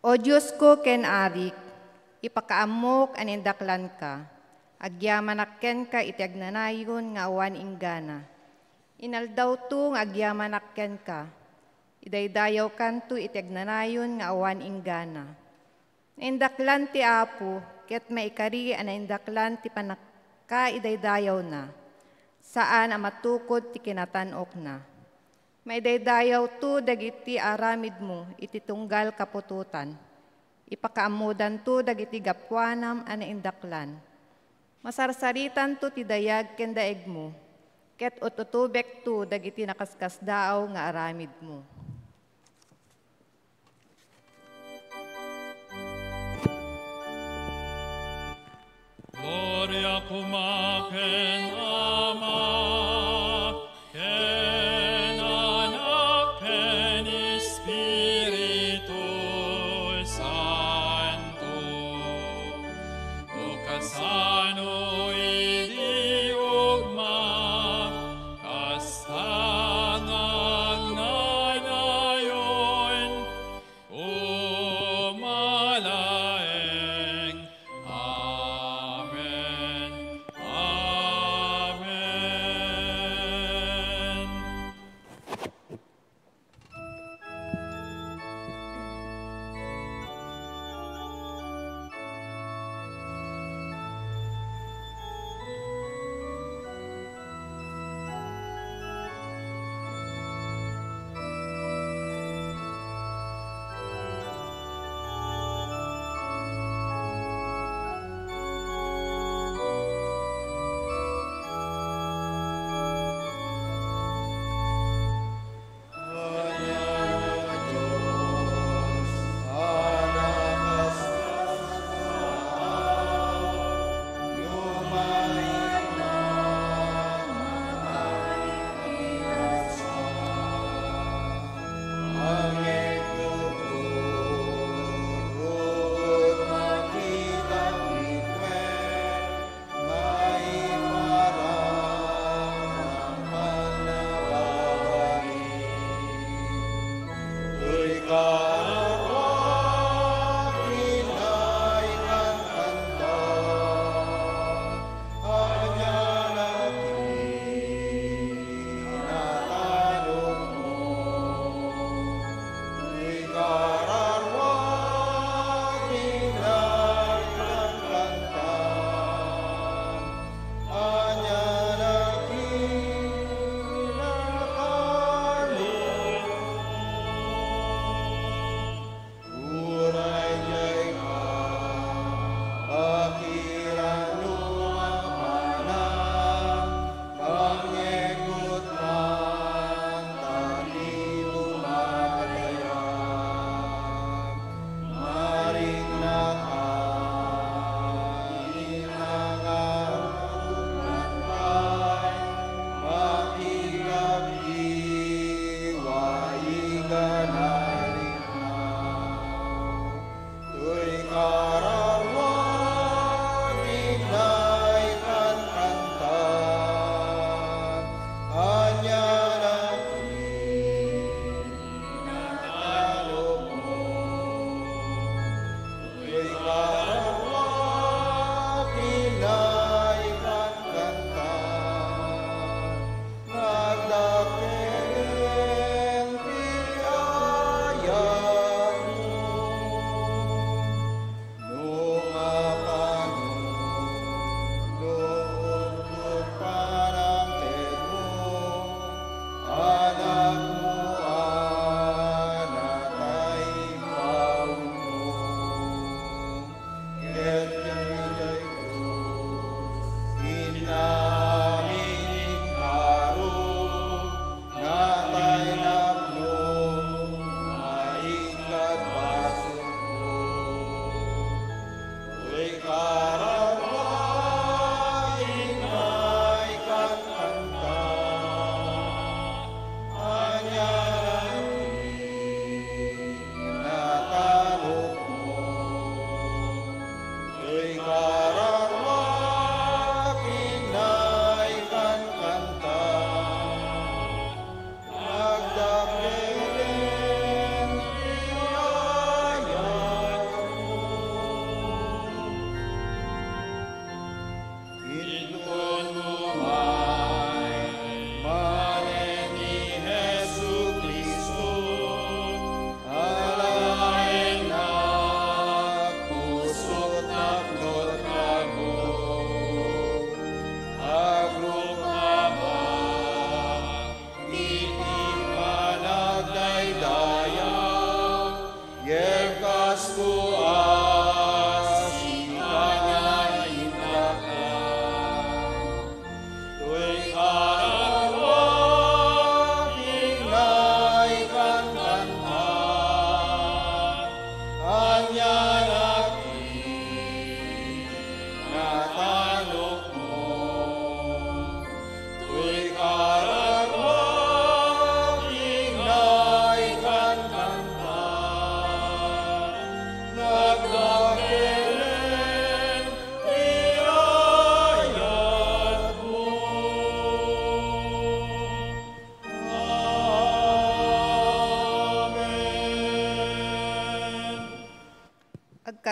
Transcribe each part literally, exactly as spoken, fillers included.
O Diosko ken Arik, ipakaammok a naindaklanka. Agyamanak kenka iti agnanayon nga awan inggana. Inaldawto nga agyamanak kenka. Idaydayawkanto iti agnanayon nga awan inggana. Naindaklan ti Apo, ket maikari a naindaklan ti pannakaidaydayawna, saan a matukod ti kinatan-okna. Maidaydayawto dagiti aramidmo iti tunggal kaputotan. Ipakaammodanto dagiti gapuanam a naindaklan. Masarsaritanto ti dayag ken daigmo, ket ututubekto dagiti nakaskasdaaw nga aramidmo. Gloria koma ken Ama, ken Anak, ken Espiritu Santo. O kasano idi ugma, kasta nga agnanayon, umalaeng. Amen. Amen.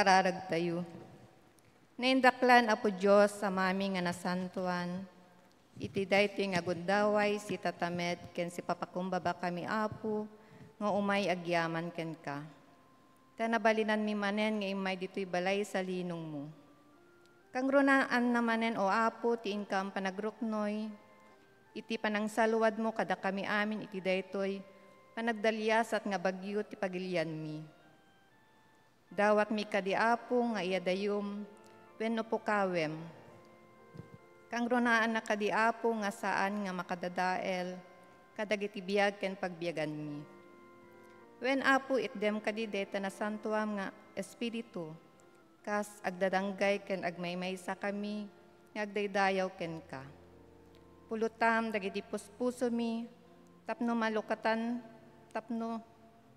Kararagtayo. Naindaklan, Apo Dios, Amami nga nasantoan, iti daytoy nga gundaway, sitatamed ken sipapakumbabakami, Apo, nga umay agyaman kenka. Ta nabalinanmi manen nga immay ditoy balay sa linongmo. Kangrunaanna manen, O Apo, ti inkam panagruknoy iti panangsaluadmo kadakami amin iti daytoy panagdaliasat nga bagyo ti pagilianmi. Dawatmi kadi, Apo, nga iyadayom wenno pukawem. Kangrunaanna kadi, Apo, nga saan nga makadadael kadagiti biag ken pagbiaganmi. Wen, Apo, itdem kadi dayta nasantoam nga Espiritu, kas agdadanggay ken agmaymaysakami nga agdaydayaw kenka. Pulotam dagiti puspusomi tapno malukatan, tapno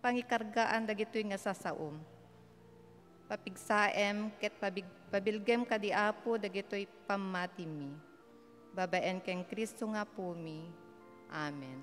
pangikargaan dagitoy nga sasaom. Papigsaem ket pabig-, pabilgem kadi, Apo, dagitoy pammatimi. Babaen ken Cristo nga Apomi. Amen.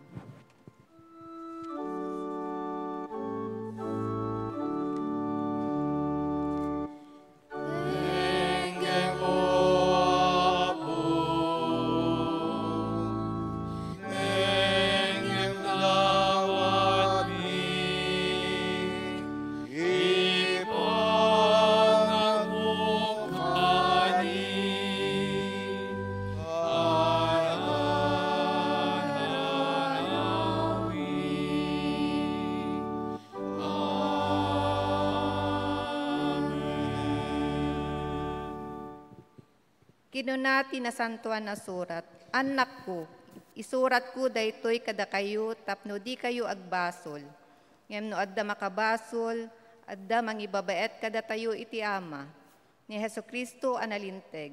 Kinuna ti Nasantoan a Surat, Annakko, isuratko daytoy kadakayo tapno dikayo agbasol. Ngem no adda makabasol, adda mangibabaet kadatayo iti Ama, ni Jesu-Cristo a nalinteg.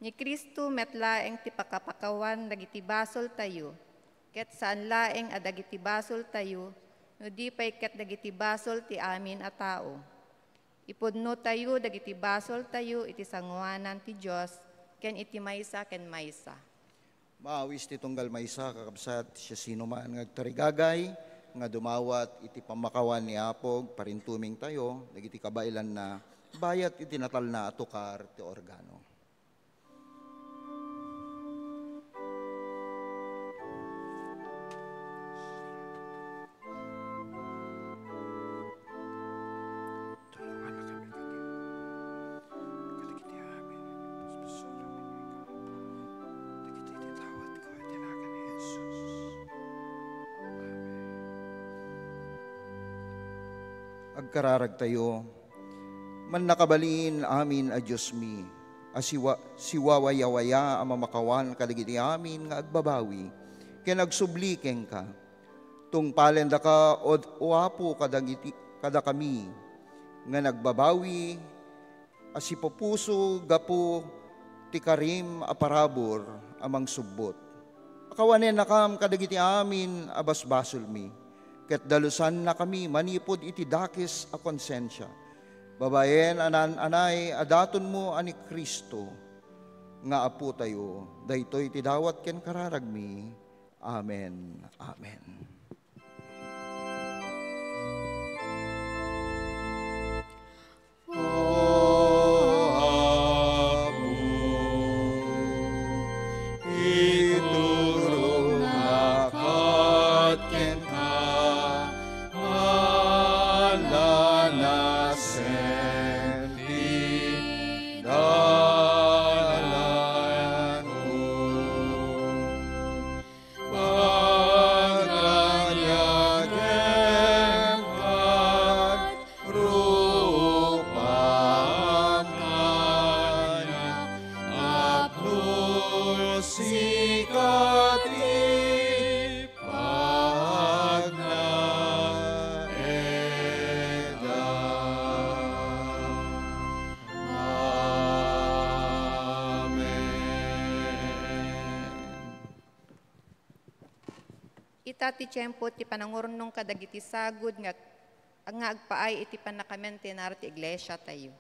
Ni Cristo met laeng ti pakapakawan dagiti basoltayo, ket saan laeng a dagiti basoltayo, no di pay ket dagiti basol ti amin a tao. Ipudnotayo dagiti basoltayo iti sangoanan ti Dios ken iti maysa ken maysa. Maawis ti tunggal maysa, kakabsat, siasinoman nga agtarigagay nga dumawat iti pammakawan ni Apo, parintumingtayo dagiti kabaelanna bayat iti natalna a tukar ti organo. Tulonganna kami kadi, kadagiti amin, paspasolam ken dagiti itawatko iti nagan ni Jesus. Amen. Agkararagtayo, mannakabalin amin a Diosmi, a siwa-, siwawayawaya a mamakawan kadagiti amin nga agbabawi ken agsubli kenka. Tungpalendaka, O, O Apo, kadagiti, kadakami nga nagbabawi a sipupuso gapu ti karim a parabur a mangsubbot. Pakawanennakam kadagiti amin a basbasolmi, ket dalusannakami manipud iti dakes a konsensia. Babaen a naan-anay a datonmo a ni Cristo nga Apotayo, daytoy ti dawat ken kararagmi. Amen. Amen. Pagayagem kat rupam kaniak, Apo, sika ti pagnaedda. Amen. Ita ti tiempo ti panangurnong kadagiti sagud nga, nga agpaay iti pannakamentenar ti iglesiatayo.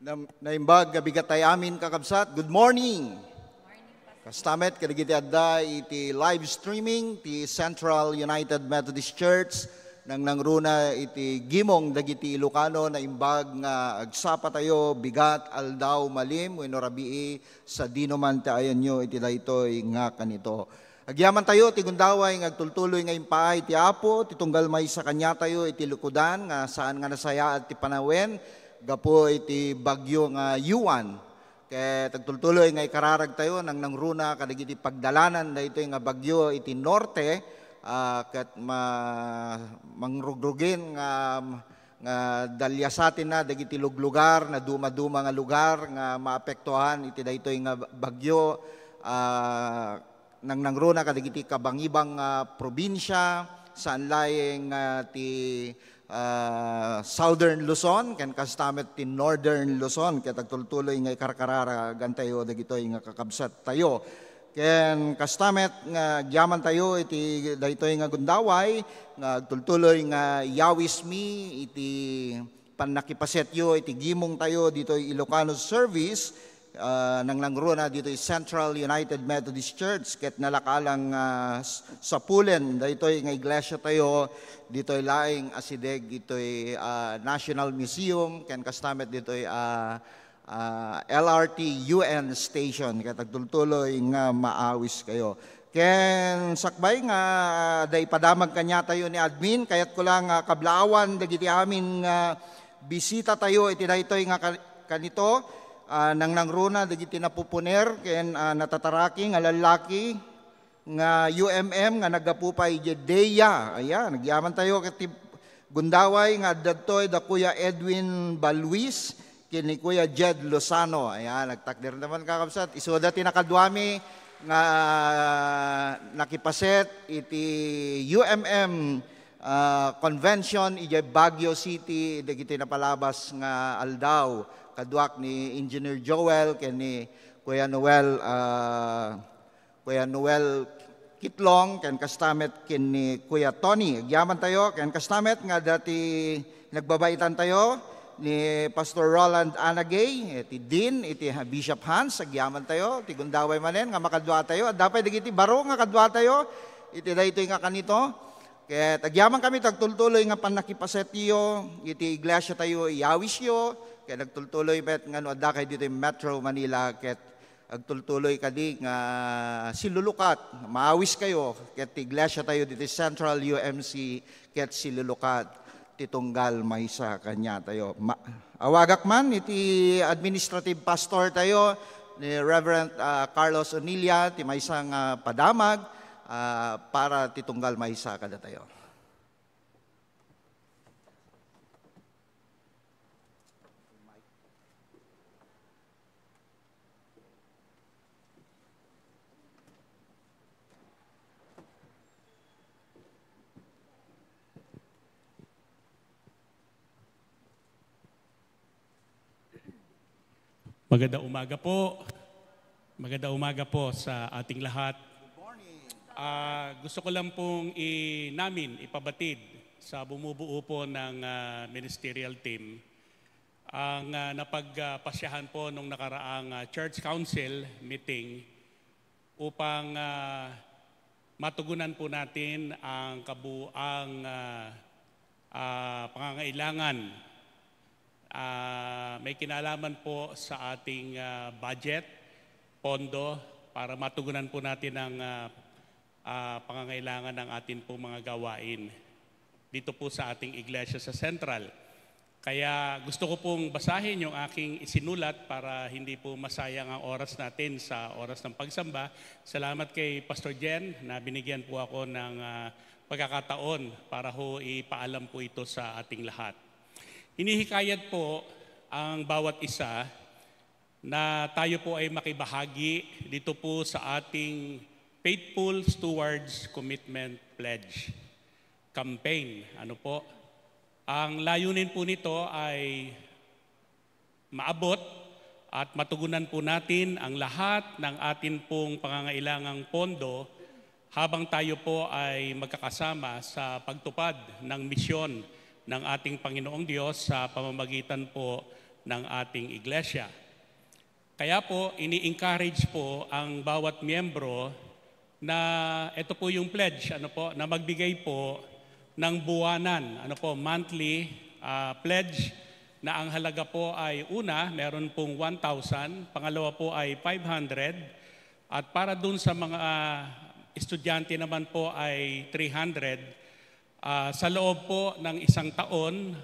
Nam-, naimbag nga bigat tayo amin, kakabsat. Good morning! Kasta met kadagiti adda iti live streaming ti Central United Methodist Church, nangnangruna iti gimong dagiti Ilocano, naimbag nga agsapa tayo, bigat, aldaw, malim, wenno rabii, sadino man ti ayanyo iti daytoy nga kanito. Agyaman tayo ti gundaway nga agtultuloy nga impaay ti Apo, ti tunggal maysa kaniatayo iti lukodan nga saan nga nasayaat ti panawen gapu iti bagyo nga Uwan. Ket agtultuloy nga ikararag tayo nangnangruna kadagiti pagdalanan daytoy nga bagyo iti norte, ah, ket ma-, mangrugrugin nga, nga daliasatenna dagiti luglugar, nadumaduma nga lugar nga maapektuhan iti daytoy nga bagyo, ah, nangnangruna kadagiti kabangibang nga probinsia, saan laeng nga ti, ah, Southern Luzon, ken kasta met ti Northern Luzon, ket agtultuloy nga ikarkararagantayo dagitoy nga kakabsattayo. Ken kasta met nga agyamantayo iti daytoy nga gundaway, nga agtultuloy nga iyawismi iti pannakipasetyo iti gimongtayo ditoy Ilocano service, ah, nangnangruna ditoy Central United Methodist Church, ket nalakalang, ah, s-, sapulen daytoy nga iglesiatayo ditoy laeng asideg itoy, ah, National Museum, ken kasta met ditoy, ah, ah, L R T U N station, ket agtultuloy nga maawiskayo. Ken sakbay nga adda ipadamag kaniatayo ni admin, kayatko lang nga kablaawan dagiti amin nga bisitatayo iti daytoy nga ka-, kanito, ah, nangnangruna dagiti napupuner ken, ah, natataraki nga lallaki nga U M M nga naggapu pay idiay DEA. Ayan, agyamantayo ket ti gundaway nga adda ditoy da Kuya Edwin Baluis ken ni Kuya Jed Lozano. Ayan, nagtakder naman, kakabsat. Isuda ti nakaduami nga nakipaset iti U M M, ah, convention idiay Baguio City dagiti napalabas nga aldaw. Kaduak ni Engineer Joel ken ni Kuya Noel, ah, Kuya Noel Kitlong, ken kasta met ken ni Kuya Tony. Agyamantayo, ken kasta met nga adda ti nagbabaitantayo ni Pastor Roland Anagay, eh, ti Dean, iti Bishop Hans, agyamantayo, ti gundaway manen nga makaduatayo. Adda pay dagiti baro nga kaduatayo, iti daytoy nga kanito. Ket agyamankami ti agtultuloy nga pannakipasetyo iti iglesiatayo, iyawisyo, ket agtultuloy met nga no adda kay ditoy Metro Manila, ket agtultuloy kadi nga silulukat, maawiskayo, ket ti iglesiatayo ditoy Central U M C, ket silulukat ti tunggal maysa kaniatayo. Ma-, awagak man iti administrative pastor tayo, ni Reverend, ah, Carlos Onilla, ti maysa nga padamag, ah, para ti tunggal maysa kadatayo. Magandang umaga po. Magandang umaga po sa ating lahat. Ah, gusto ko lang pong inamin, ipabatid sa bumubuo po ng, ah, ministerial team ang, ah, napagpasyahan po nung nakaraang, ah, church council meeting upang, ah, matugunan po natin ang kabuang, ah, ah, pangangailangan. Ah, may kinalaman po sa ating, ah, budget, pondo, para matugunan po natin ang, ah, ah, pangangailangan ng atin pong mga gawain dito po sa ating iglesia sa Central. Kaya gusto ko pong basahin yung aking isinulat para hindi po masayang ang oras natin sa oras ng pagsamba. Salamat kay Pastor Jen na binigyan po ako ng, ah, pagkakataon para ho ipaalam po ito sa ating lahat. Hinihikayat po ang bawat isa na tayo po ay makibahagi dito po sa ating Faithful Stewards Commitment Pledge Campaign. Ano po? Ang layunin po nito ay maabot at matugunan po natin ang lahat ng atin pong pangangailangang pondo habang tayo po ay magkakasama sa pagtupad ng misyon ng ating Panginoong Diyos sa pamamagitan po ng ating iglesia. Kaya po, ini-encourage po ang bawat miyembro na ito po yung pledge, ano po, na magbigay po ng buwanan, ano po, monthly, ah, pledge na ang halaga po ay una, meron pong one thousand, pangalawa po ay five hundred, at para dun sa mga, ah, estudyante naman po ay three hundred. Ah, sa loob po ng isang taon,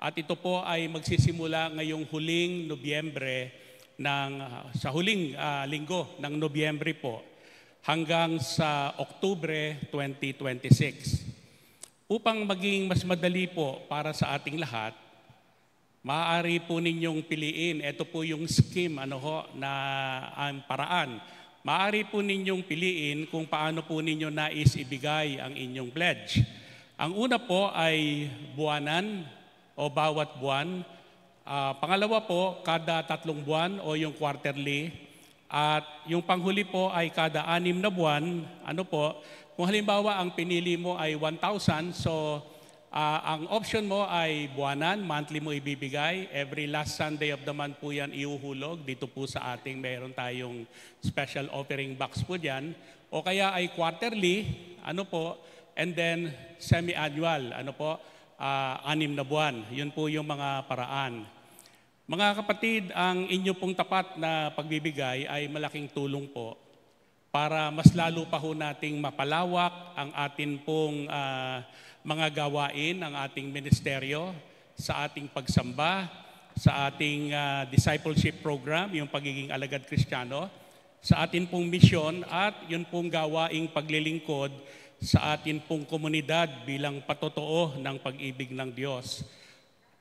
at ito po ay magsisimula ngayong huling Nobyembre ng, ah, sa huling, ah, linggo ng Nobyembre po hanggang sa Oktubre twenty twenty-six. Upang maging mas madali po para sa ating lahat, maaari po ninyong piliin. Ito po yung scheme, ano ho, na ang paraan. Maaari po ninyong piliin kung paano po ninyo nais ibigay ang inyong pledge. Ang una po ay buwanan o bawat buwan. Ah, pangalawa po, kada tatlong buwan o yung quarterly. At yung panghuli po ay kada anim na buwan. Ano po, kung halimbawa ang pinili mo ay one thousand, so, ah, ang option mo ay buwanan, monthly mo ibibigay. Every last Sunday of the month po yan ihuhulog. Dito po sa ating mayroon tayong special offering box po dyan. O kaya ay quarterly, ano po, and then semi-annual, ano po, ah, anim na buwan. Yun po yung mga paraan. Mga kapatid, ang inyo pong tapat na pagbibigay ay malaking tulong po para mas lalo pa ho nating mapalawak ang atin pong, ah, mga gawain, ang ating ministeryo, sa ating pagsamba, sa ating, ah, discipleship program, yung pagiging alagad Kristiyano, sa atin pong misyon, at yun pong gawaing paglilingkod sa atin pong komunidad bilang patotoo ng pag-ibig ng Diyos.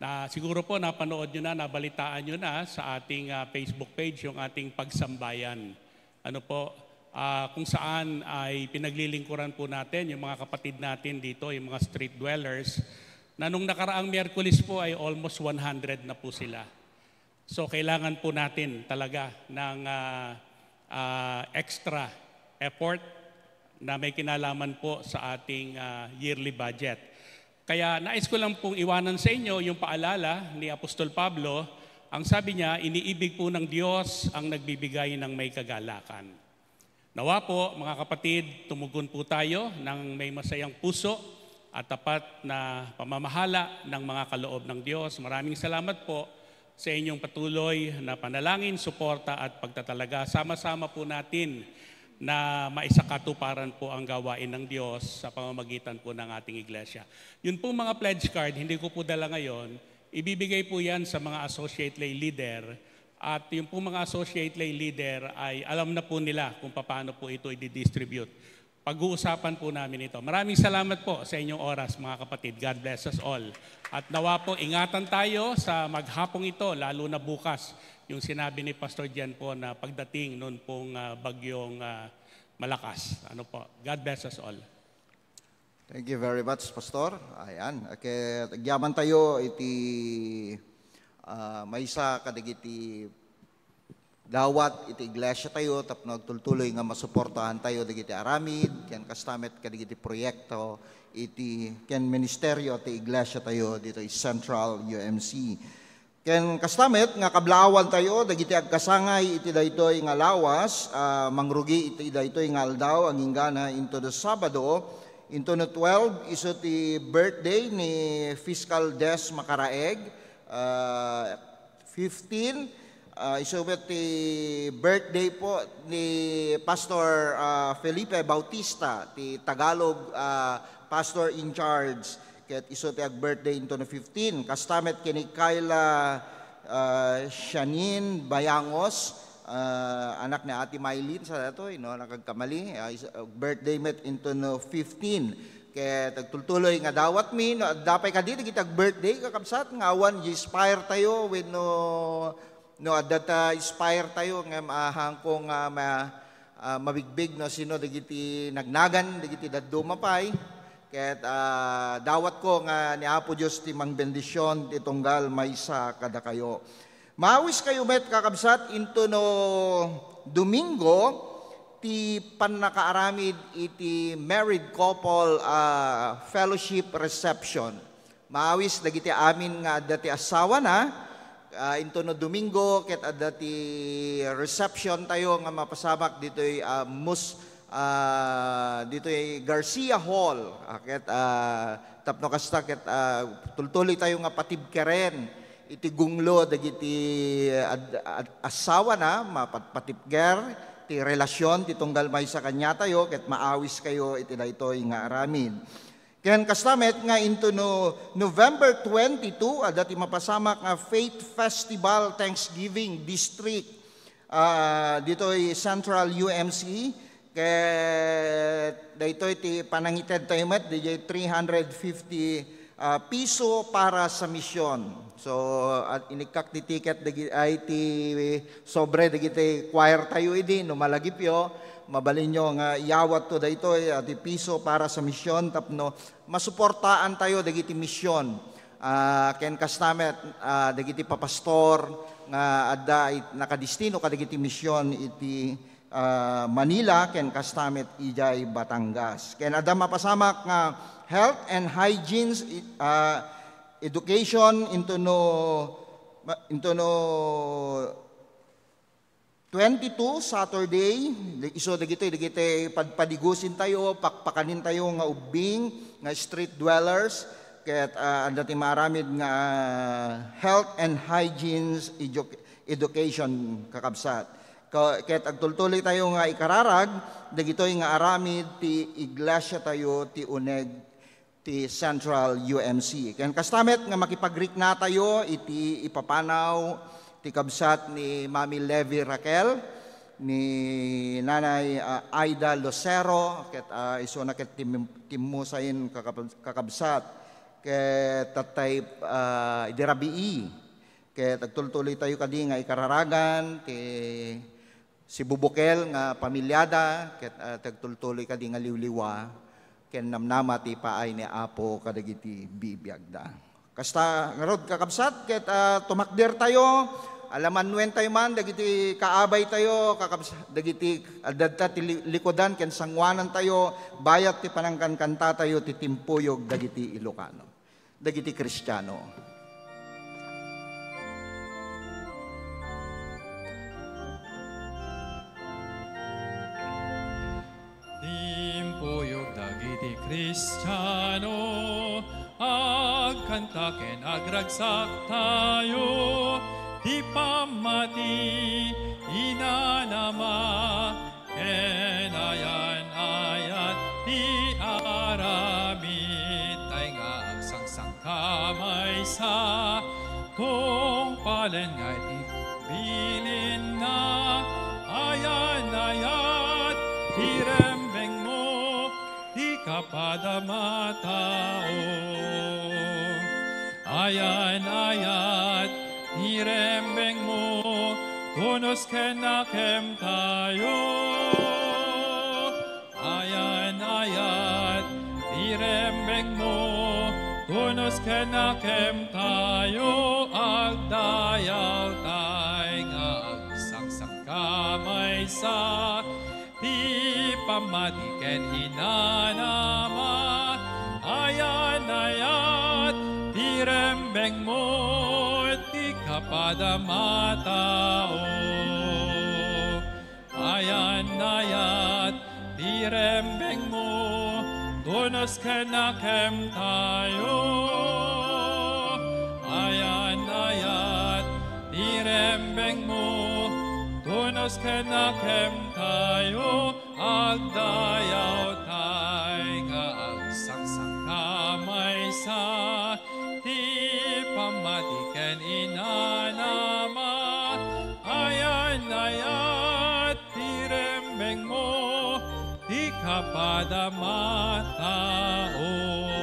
Na siguro po napanood nyo na, nabalitaan nyo na sa ating, ah, Facebook page yung ating pagsambayan. Ano po, ah, kung saan ay pinaglilingkuran po natin yung mga kapatid natin dito, yung mga street dwellers, na nung nakaraang Miyerkules po ay almost one hundred na po sila. So, kailangan po natin talaga ng, ah, ah, extra effort na may kinalaman po sa ating, ah, yearly budget. Kaya nais ko lang pong iwanan sa inyo yung paalala ni Apostol Pablo. Ang sabi niya, "Iniibig po ng Diyos ang nagbibigay ng may kagalakan." Nawa po, mga kapatid, tumugon po tayo ng may masayang puso at tapat na pamamahala ng mga kaloob ng Diyos. Maraming salamat po sa inyong patuloy na panalangin, suporta at pagtatalaga. Sama-sama po natin na maisakatuparan po ang gawain ng Diyos sa pamamagitan po ng ating iglesia. Yun pong mga pledge card, hindi ko po dala ngayon. Ibibigay po yan sa mga associate lay leader. At yung pong mga associate lay leader ay alam na po nila kung paano po ito i-distribute. Pag-uusapan po namin ito. Maraming salamat po sa inyong oras, mga kapatid. God bless us all. At nawa po, ingatan tayo sa maghapong ito, lalo na bukas, yung sinabi ni Pastor Jen po na pagdating noon pong, ah, bagyong, ah, malakas. Ano po? God bless us all. Thank you very much, Pastor. Ayan. Okay, agyaman tayo iti, ah, maysa kadagiti dawat iti iglesia tayo tapno agtultuloy nga masuportahan tayo dagiti aramid ken kasta met kadagiti proyekto iti ken ministerio ti iglesia tayo ditoy Central U M C. Ken kasta met nga kablaawan tayo dagiti agkasangay iti daytoy nga lawas, ah, mangrugi iti daytoy nga aldaw, agingga na into the Sabado, into the twelve, isu ti birthday ni Fiscal Des Makaraeg, ah, fifteen, ah, isu met ti birthday po ni Pastor, ah, Felipe Bautista, ti Tagalog, ah, Pastor in Charge. Ket isu ti ag-birthday intono fifteen. Kasta met ken ni Kyla, ah, Shanin Bayangos, ah, anak ni Ate Mylene sa datoy, no? Nakagkamali. Ah, is-, ah, birthday met intono fifteen. Ket agtultuloy nga dawatmi, no, adda pay kadi dagiti ag-birthday, kakabsat, nga awan inspire tayo wenno no adda ta inspire tayo nga mahanko nga ma-, ah, mabigbig no sino dagiti nagnagan dagiti dadduma pay. Ket, ah, dawatko nga ni Apo Dios ti mangbendision ti tunggal maysa kadakayo. Maawis kayo met, kakabsat, into no Domingo ti pannakaaramid iti married couple, ah, fellowship reception. Maawis dagiti amin nga adda ti assawana, Ah, intono Domingo, ket adda ti reception tayo nga mapasamak ditoy, ah, Mus-, ah, ditoy Garcia Hall. Ah, ket, ah, tapno kasta, ket, ah, tultuloy tayo nga patibkeren iti gunglo dagiti ad-, ad-, asawana, mapatpatibker ti relasyon ti tunggal maysa kaniatayo, ket maawis kayo iti daytoy nga aramid. Ken kasta met nga intono November twenty-two, adda ti mapasamak nga Faith Festival Thanksgiving District, ah, ditoy Central U M C. Ket daytoy ti panangited tayo met, diay three hundred fifty, ah, piso para sa misyon. So, at inikkak ti ticket dagi-, ay ti sobre dagiti choir tayo idi, no malagipyo, mabalinyo nga iyawatto daytoy, ah, ti piso para sa misyon tapno masuportaan tayo dagiti misyon. Ah, ken kasta met, ah, dagiti papastor nga adda it-, nakadistino kadagiti misyon iti, ah, Manila, ken kasta met idiay Batangas. Ken adda mapasamak nga health and hygiene, ah, education intono, ma-, intono twenty-two, Saturday, isu dagitoy, dagiti padpadigusin tayo, pakpakanin tayo nga ubbing, nga street dwellers, ket, ah, adda ti maaramid nga, ah, health and hygiene edu-, education, kakabsat. Ka-, ket agtultuloy tayo nga ikararag, dagitoy nga aramid ti iglesia tayo, ti uneg ti Central U M C. Ken kasta met nga makipagriknatayo iti ipapanaw ti kabsat ni Mami Levi Raquel, ni Nanay, ah, Aida Lucero, ket, ah, isuna ket tim-, timmusayen kakab-, kakabsat, ket tattay, ah, idi rabii, ket agtultuloy tayo kadi nga ikararagan ti sibubukel nga pamilyada, ket, ah, ti agtultuloy kadi nga liwliwa, ken namnama ti paay ni Apo kadagiti bibiagda. Kasta ngarud, kakabsat, ket, ah, tumakder tayo, alamanuen tayo man dagiti kaabay tayo, kakabs-, dagiti adda ti li-, likudan ken sangoanan tayo, bayat ti panangkankanta tayo ti timpuyog dagiti Ilocano. Dagiti Kristiano. Timpuyog dagiti Kristiano, agkanta ken agragsak tayo, ti pammati, inanama, ken ayan-ayat ti aramid tay nga agsangsangka maysa, tungpalen nga iti bilinna, ayan-ayat ti rembengmo, ti kapadamataom. Ayan-ayat ti rembengmo, tunos ken nakem tayo. Ayan-ayat ti rembengmo, tunos ken nakem tayo. Agdayaw tay nga agsangsangka maysa, ti pammati ken inanama, ayan-ayat ti rembengmo, ti kapadamataom. Ayan-ayat ti rembengmo, tunos ken nakem tayo. Ayan-ayat ti rembengmo, tunos ken nakem tayo. Agdayaw tay nga agsangsangka maysa, ti pammati ken inanama, ayan-ayat ti rembengmo, ti kapadamataom.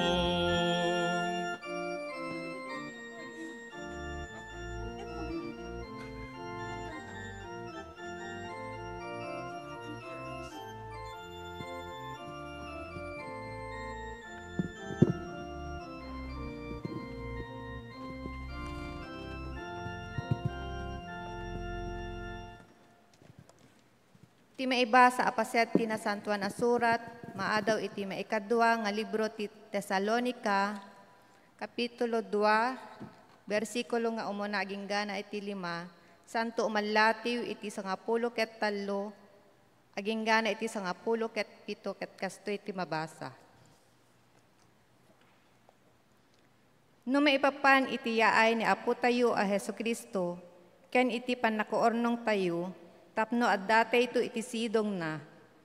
Ti maibasa a paset ti Nasantoan a Surat, maadaw iti maikadua nga libro ti Tesalonica, Kapitulo dua, bersikulo nga umuna agingga na iti lima, santo umallatiw iti sangapulo ket tallo, agingga na iti sangapulo ket pito, ket kastoy ti mabasa. No maipapan iti yaay ni Apotayo a Jesu-Cristo ken iti pannakaurnongtayo tapno addatayto iti sidongna,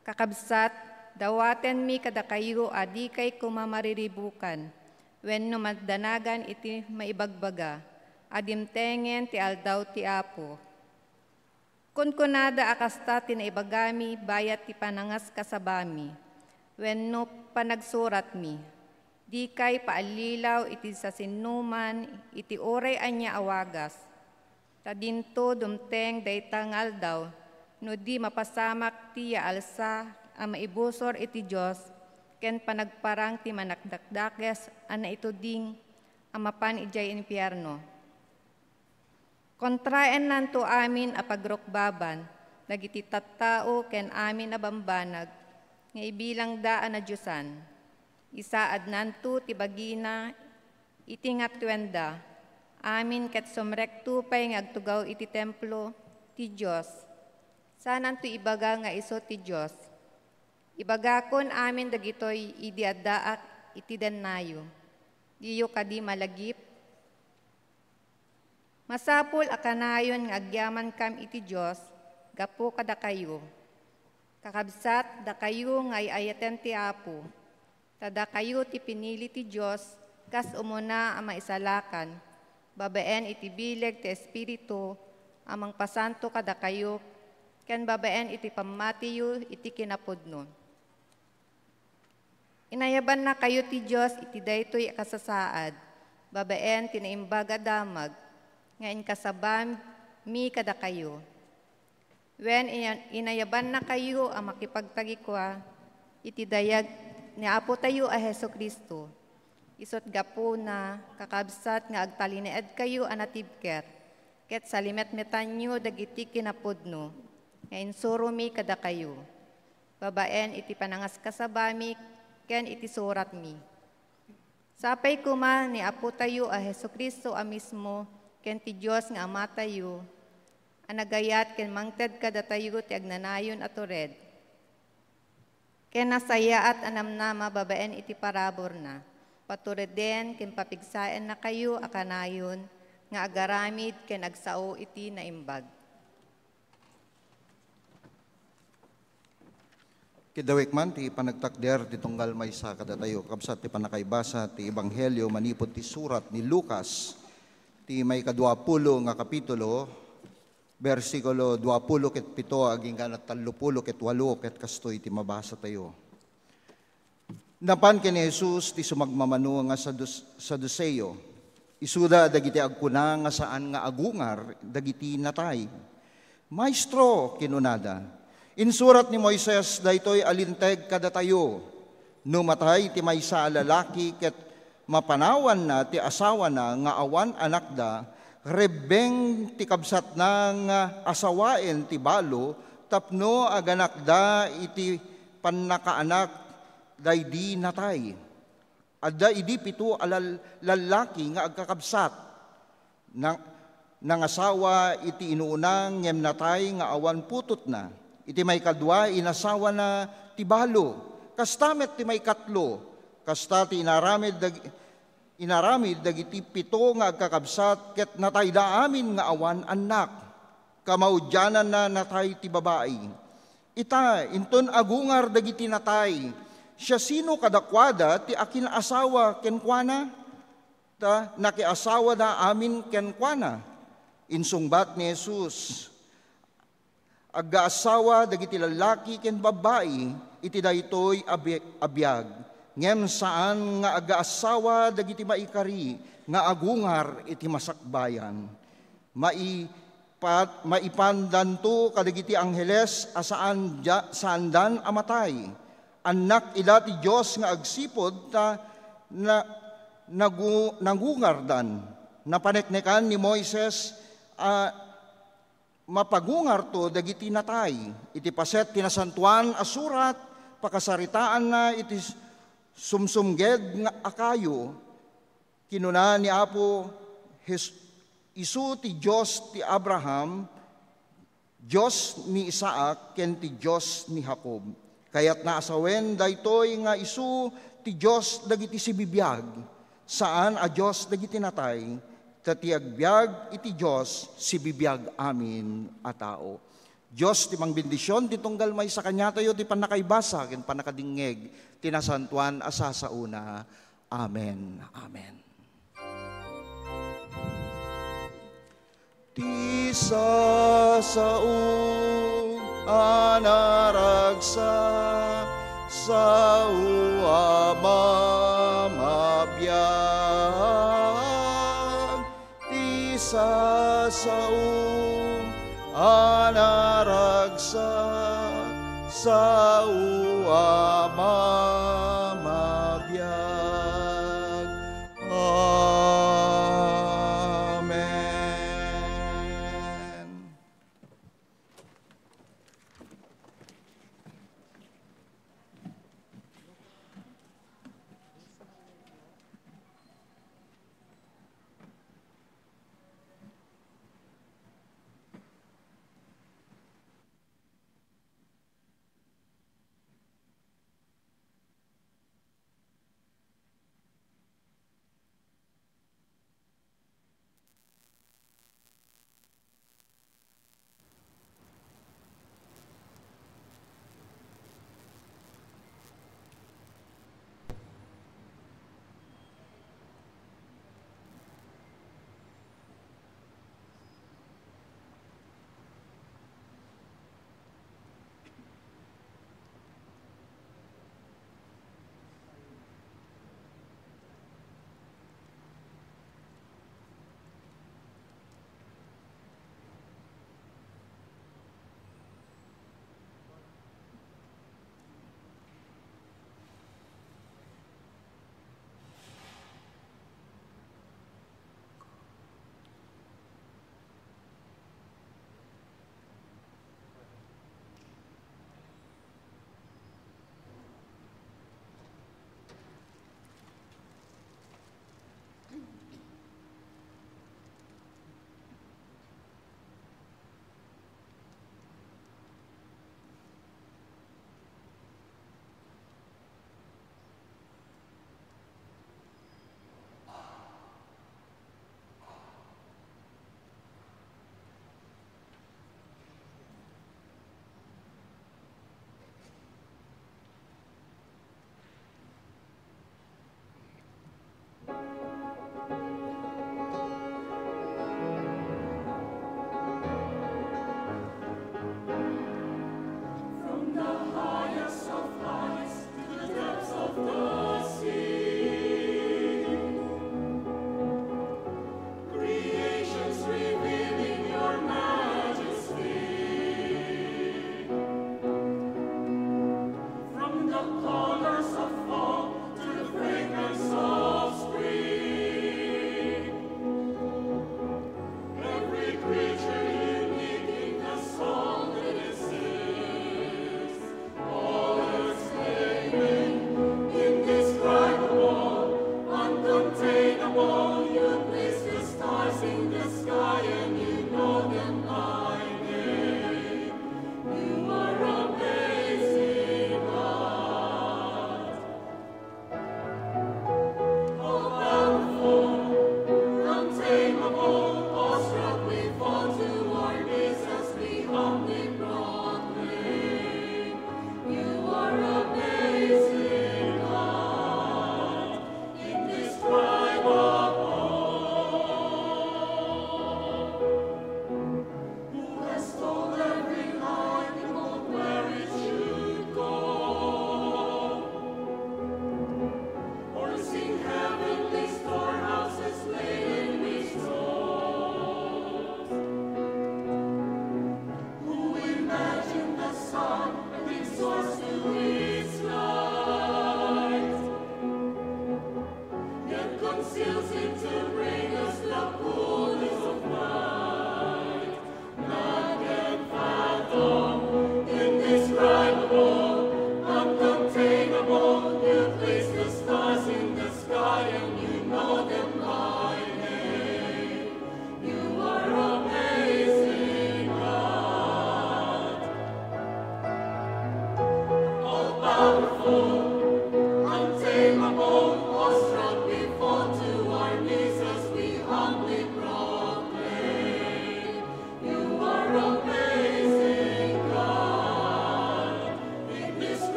kakabsat, dawatenmi kadakayo a dikay koma mariribukan wenno madanagan iti maibagbaga a dimtengen ti aldaw ti Apo. Kunkunada a kasta ti naibagami bayat ti panangaskasabami wenno panagsuratmi. Dikay paallilaw iti sasinoman iti uray ania a wagas. Ta dinto dumteng dayta nga aldaw no di mapasamak ti yaalsa a maibusor iti Dios ken panagparang ti manakdakdakes a naituding a mapan idiay infierno. Kontraennanto amin a pagrukbaban dagiti tattao ken amin a bambanag nga ibilangda a nadiosan. Isaadnanto ti bagina iti ngatuenda amin ket sumrekto pay nga agtugaw iti templo ti Dios. Saananto ibaga nga isu ti Dios. Ibagakon amin dagitoy idi addaak iti dennayo. Diyo kadi malagip? Masapul a kanayon nga agyamankam iti Dios gapu kadakayo. Kakabsat, dakayo nga ay-ayaten ti Apo, ta dakayo ti pinili ti Dios kas umuna a maisalakan, babaen iti bileg ti Espiritu a mangpasanto kadakayo, ken babaen iti pammatiyo iti kinapudno. Inayabannakayo ti Dios iti daytoy a kasasaad, babaen ti Naimbag a Damag nga inkasabami kadakayo. Wen, ina-, inayabannakayo a makipagtagikua iti dayag ni Apotayo a Jesu-Cristo. Isut' gapuna, kakabsat, nga agtalinaedkayo a natibker, ket salimetmetanyo dagiti kinapudno nga insuromi kadakayo, babaen iti panangaskasabami ken iti suratmi. Sapay koma ni Apotayo a Jesu-Cristo a mismo ken ti Dios nga Amatayo a nagayat ken mangted kadatayo ti agnanayon a tured ken nasayaat a namnama babaen iti paraburna, patureden ken papigsaennakayo a kanayon nga agaramid ken agsao iti naimbag. Kidawek man ti panagtakder ti tunggal maysa kadatayo, kabsat ti pannakaibasa ti Ebanghelio manipud ti surat ni Lucas, ti maikadua pulo nga kapitulo, bersikulo dua pulo ket pito, agingga na tallo pulo ket walo, ket kastoy ti mabasatayo. Napan ken ni Jesus ti sumagmamano nga Sadus-, Saduseo. Isuda dagiti agkuna nga saan nga agungar dagiti natay. "Maestro," kinunada, "insurat ni Moises daytoy a linteg kadatayo. No matay ti maysa a lalaki ket mapanawanna ti asawana nga awan anakda, rebbeng ti kabsatna nga asawaen ti balo tapno aganakda iti pannakaanak daydi natay." Adda idi pito a lal-, lallaki nga agkakabsat. Na-, nangasawa iti inuuna ngem natay nga awan putotna. Iti maikadua, inasawana ti balo. Kasta met ti maikatlo. Kasta ti inaramid dag-, inaramid dagiti pito nga agkakabsat ket natayda amin nga awan annak. Kamaudiananna, natay ti babai. Ita, inton agungar dagiti natay, siasino kadakuada ti akinasawa kenkuana? Ta nakiasawada amin kenkuana. Insungbat ni Jesus, "Aggaasawa dagiti lallaki ken babbai iti daytoy a bi-, a biag, ngem saan nga aggaasawa dagiti maikari nga agungar iti masakbayan. Maipat-, maipandanto kadagiti angheles a saan dia-, saandan a matay. Annak ida ti Dios nga agsipud ta na-, nagu-, nagungardan. Napaneknekan ni Moises a mapagungarto dagiti natay. Iti paset ti Nasantoan a Surat, pakasaritaanna iti sumsumged nga a kayo, kinuna ni Apo Hes-, isu ti Dios ti Abraham, Dios ni Isaac, ken ti Dios ni Jacob. Kayatna a sawen daytoy nga isu ti Dios dagiti sibibiag, saan a Dios dagiti natay, ta ti agbiag iti Dios sibibiag amin a tao. Dios ti mangbendision, ti tunggal maysa kaniatayo ti pannakaibasa ken pannakadingngeg ti nasantoan a sasaona. Amen. Amen. Ti sasao a naragsak, sao a mamabiag. Ti sasao a naragsak, sao a mamabiag. Amen.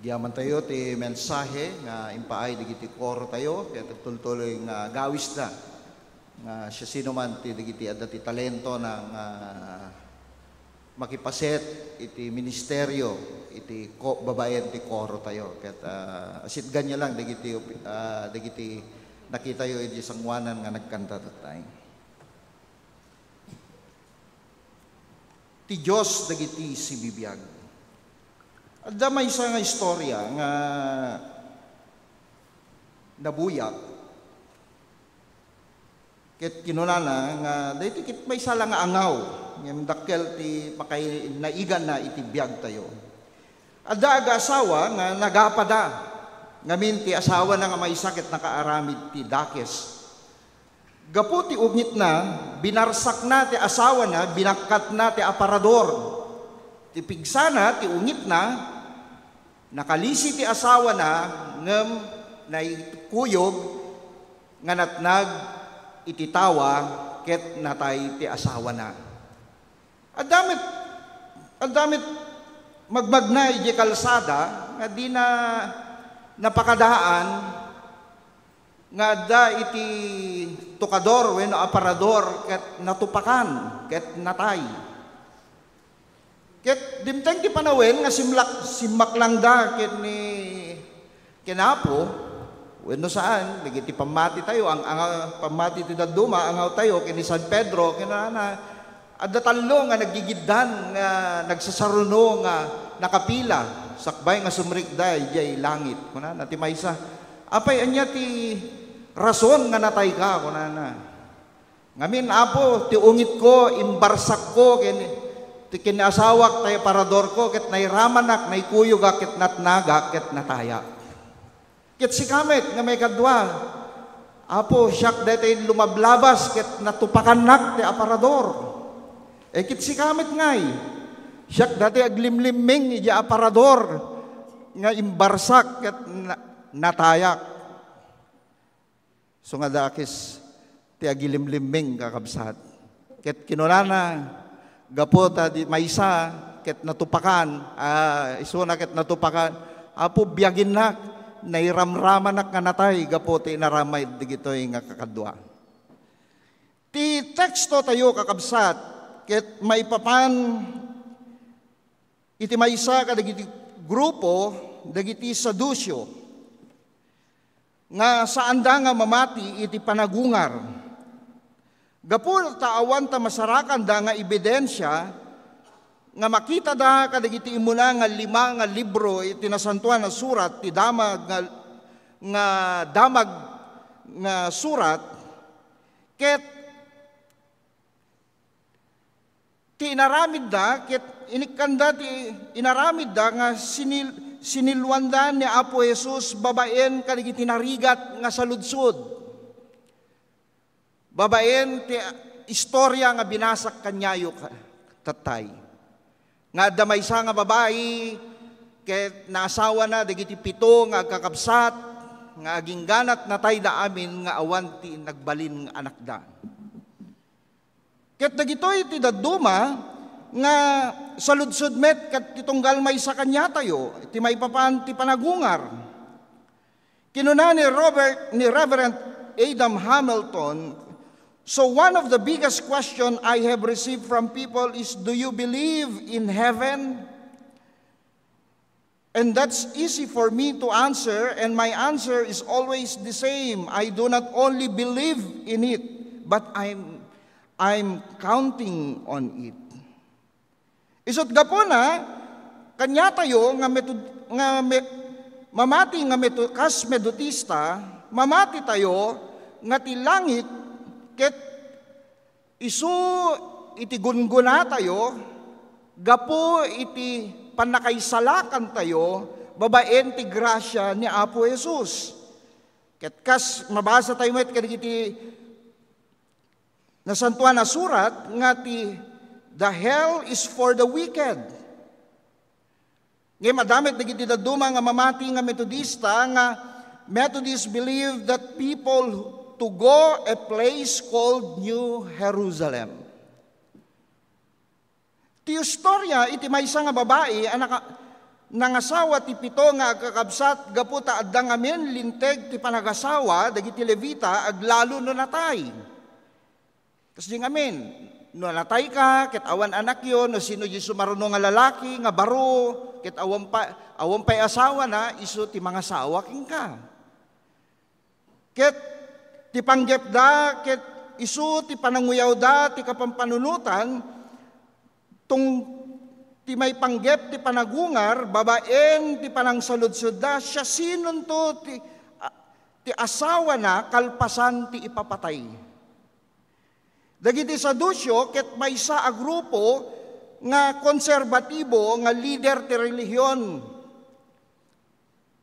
Yaman tayo ti mensahe nga impaay dagiti koro tayo, ket agtultuloy nga gawisda nga siasinoman ti dagiti adda ti talento na nga makipaset iti ministerio iti ko-, babaen ti koro tayo. Ket, ah, asitganyo lang dagiti opi-, ah, dagiti nakitayo iti sanguanan nga nagkanta tattay. Ti Dios dagiti sibibiag. Adda maysa nga istorya nga nabuyak. Ket kinunana nga, daytoy ket maysa la nga angaw, ngem dakkel ti pakainaiganna iti biagtayo. Adda agaasawa nga nagapada. Ngamin ti asawana nga maysa ket nakaaramid ti dakes. Gapu ti ungitna, binarsakna ti asawana, binakkatna ti aparador. Ti pigsana, ti ungitna, nakalisi ti asawana, ngem naikuyog nga natnag iti tawa ket natay ti asawana. Adda met, adda met magmagna idiay kalsada nga dina napakadaan nga adda iti tukador wenno aparador ket natupakan ket natay. Ket dimteng ti panawen nga simlak-, simmaklangda ken ni, ken Apo, wenno saan, dagiti pammati tayo, ang, ang, pammati ti dadduma, angaw tayo, ken ni San Pedro, kinunana, adda tallo nga naggigiddan, nga nagsasaruno, nga nakapila, sakbay nga sumrikda idiay langit. Kunana, ti maysa, "Apay, ania ti rason nga natayka?" kunana. Ngamin, Apo, ti ungitko, imbarsakko ken, ti ken ni asawak, tay aparadorko, ket nairamanak, naikuyogak, ket natnagak, ket natayak. Ket sika met nga maikadua, Apo, siak daytoy lumablabas ket natupakannak ti aparador. E ket sika met ngay, siak daytoy aglimlimming idiay aparador nga imbarsak ket na-, natayak. Isu nga dakes ti agilimlimming, kakabsat. Ket kinunana, gapu ta di maysa ket natupakan, ah, isuna ket natupakan, Apo, biaginnak, nairamramanak nga natay gapu ti inaramid dagitoy nga kakadua. Ti teksto tayo, kakabsat, ket maipapan iti maysa kadagiti grupo dagiti Saduceo nga saanda nga mamati iti panagungar. Gapu ta awan ta masarakanda nga ebidensia nga makitada kadagiti immuna nga lima nga libro iti Nasantoan a Surat, ti damag nga, nga damag nga surat, ket ti inaramidda, ket inikkanda ti inaramidda nga sinil-, siniluanda ni Apo Jesus babaen kadagiti narigat nga saludsod. Babaen ti istorya nga binasak kaniayo ka-, tattay. Nga adda maysa nga babai, ket naasawana dagiti pito nga agkakabsat, nga agingganat natayda amin nga awan ti nagbalin nga anakda. Ket dagitoy ti dadduma nga saludsod met ket ti tunggal maysa kaniatayo, ti maipapan ti panagungar. Kinuna ni Robert, ni Reverend Adam Hamilton, "So one of the biggest question I have received from people is, 'Do you believe in heaven?' And that's easy for me to answer, and my answer is always the same. I do not only believe in it, but I'm, I'm counting on it." Isut' gapuna, kaniatayo nga metud-, nga me-, mamati nga metu-, kas Metodista, mamati tayo nga ti langit ket isu iti gungguna tayo gapu iti pannakaisalakan tayo babaen ti grasia ni Apo Jesus. Ket kas mabasa tayo met kadagiti Nasantoan a Surat nga ti, "The hell is for the wicked." Ngem adda met dagiti dadduma nga mamati nga Metodista nga Methodists believe that people to go a place called New Jerusalem. Ti istorya iti maysa nga babai a naka-, Nangasawa ti pito nga agkakabsat gapu ta adda ngamin linteg ti panagasawa dagiti Levita aglalo no natay. Kasdi ngamin, no natayka, ket awan anakyo, no sino diay sumaruno nga lalaki nga baro, ket awan pa, awan pay asawana, isu ti mangasawa kenka. Ket ti panggepda, ket isu ti pananguyawda ti kapampanunotan, tunggal ti maipanggep ti panagungar, babaen ti panangsaludsodda, siasinonto ti, a-, ti asawana kalpasan ti ipapatay. Dagiti Saduceo ket maysa a grupo nga konserbatibo nga lider ti relihion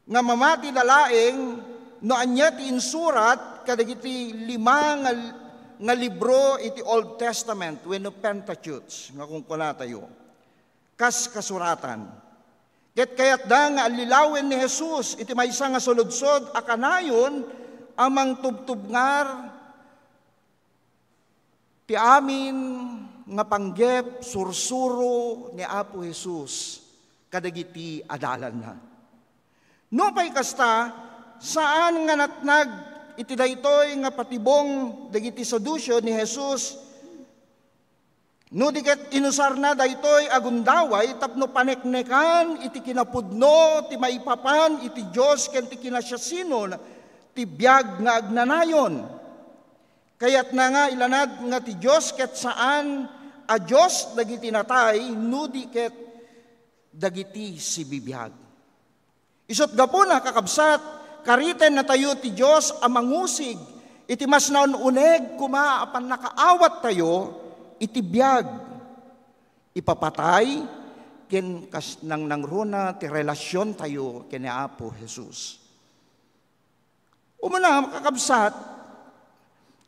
nga mamatida laeng no ania ti insurat kadagiti lima nga, nga libro iti Old Testament wenno Pentateuch nga kunkunatayo. Kas kasuratan. Ket kayatda nga allilawen ni Jesus iti maysa nga saludsod a kanayon a mangtubtubngar ti amin nga panggep sursuro ni Apo Jesus kadagiti adalanna. Nupay kasta, saan nga natnag iti daytoy nga patibong dagiti Saduceo ni Jesus, no di ket inusarna daytoy a gundaway tapno paneknekan iti kinapudno ti maipapan iti Dios ken ti kinasiasino ti biag nga agnanayon. Kayatna nga ilanad nga ti Dios ket saan a Dios dagiti natay, no di ket dagiti sibibiag. Isut' gapuna, kakabsat, karitennatayo ti Dios a mangusig iti mas naun-uneg koma a pannakaawattayo iti biag, ipapatay, ken kas nangnangruna ti relasiontayo ken ni Apo Jesus. Umuna, kakabsat,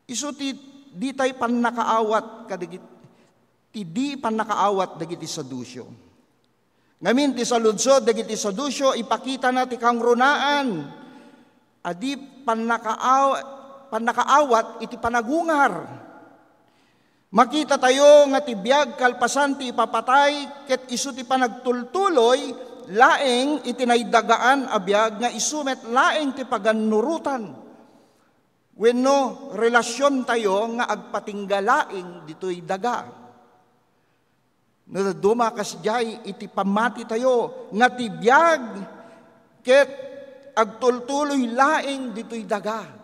isu ti ditay pannakaawat kadagit-, ti di pannakaawat dagiti Saduceo. Ngamin ti saludsod dagiti Saduceo, ipakitana ti kangrunaan a di pannakaaw-, pannakaawat iti panagungar. Makitatayo nga ti biag kalpasan ti ipapatay ket isu ti panagtultuloy laeng iti naidagaan a biag nga isu met laeng ti pagannurotan wenno relasiontayo nga agpatingga laeng ditoy daga. No dadduma, kasdiay iti pammatitayo nga ti biag ket agtultuloy laeng ditoy daga.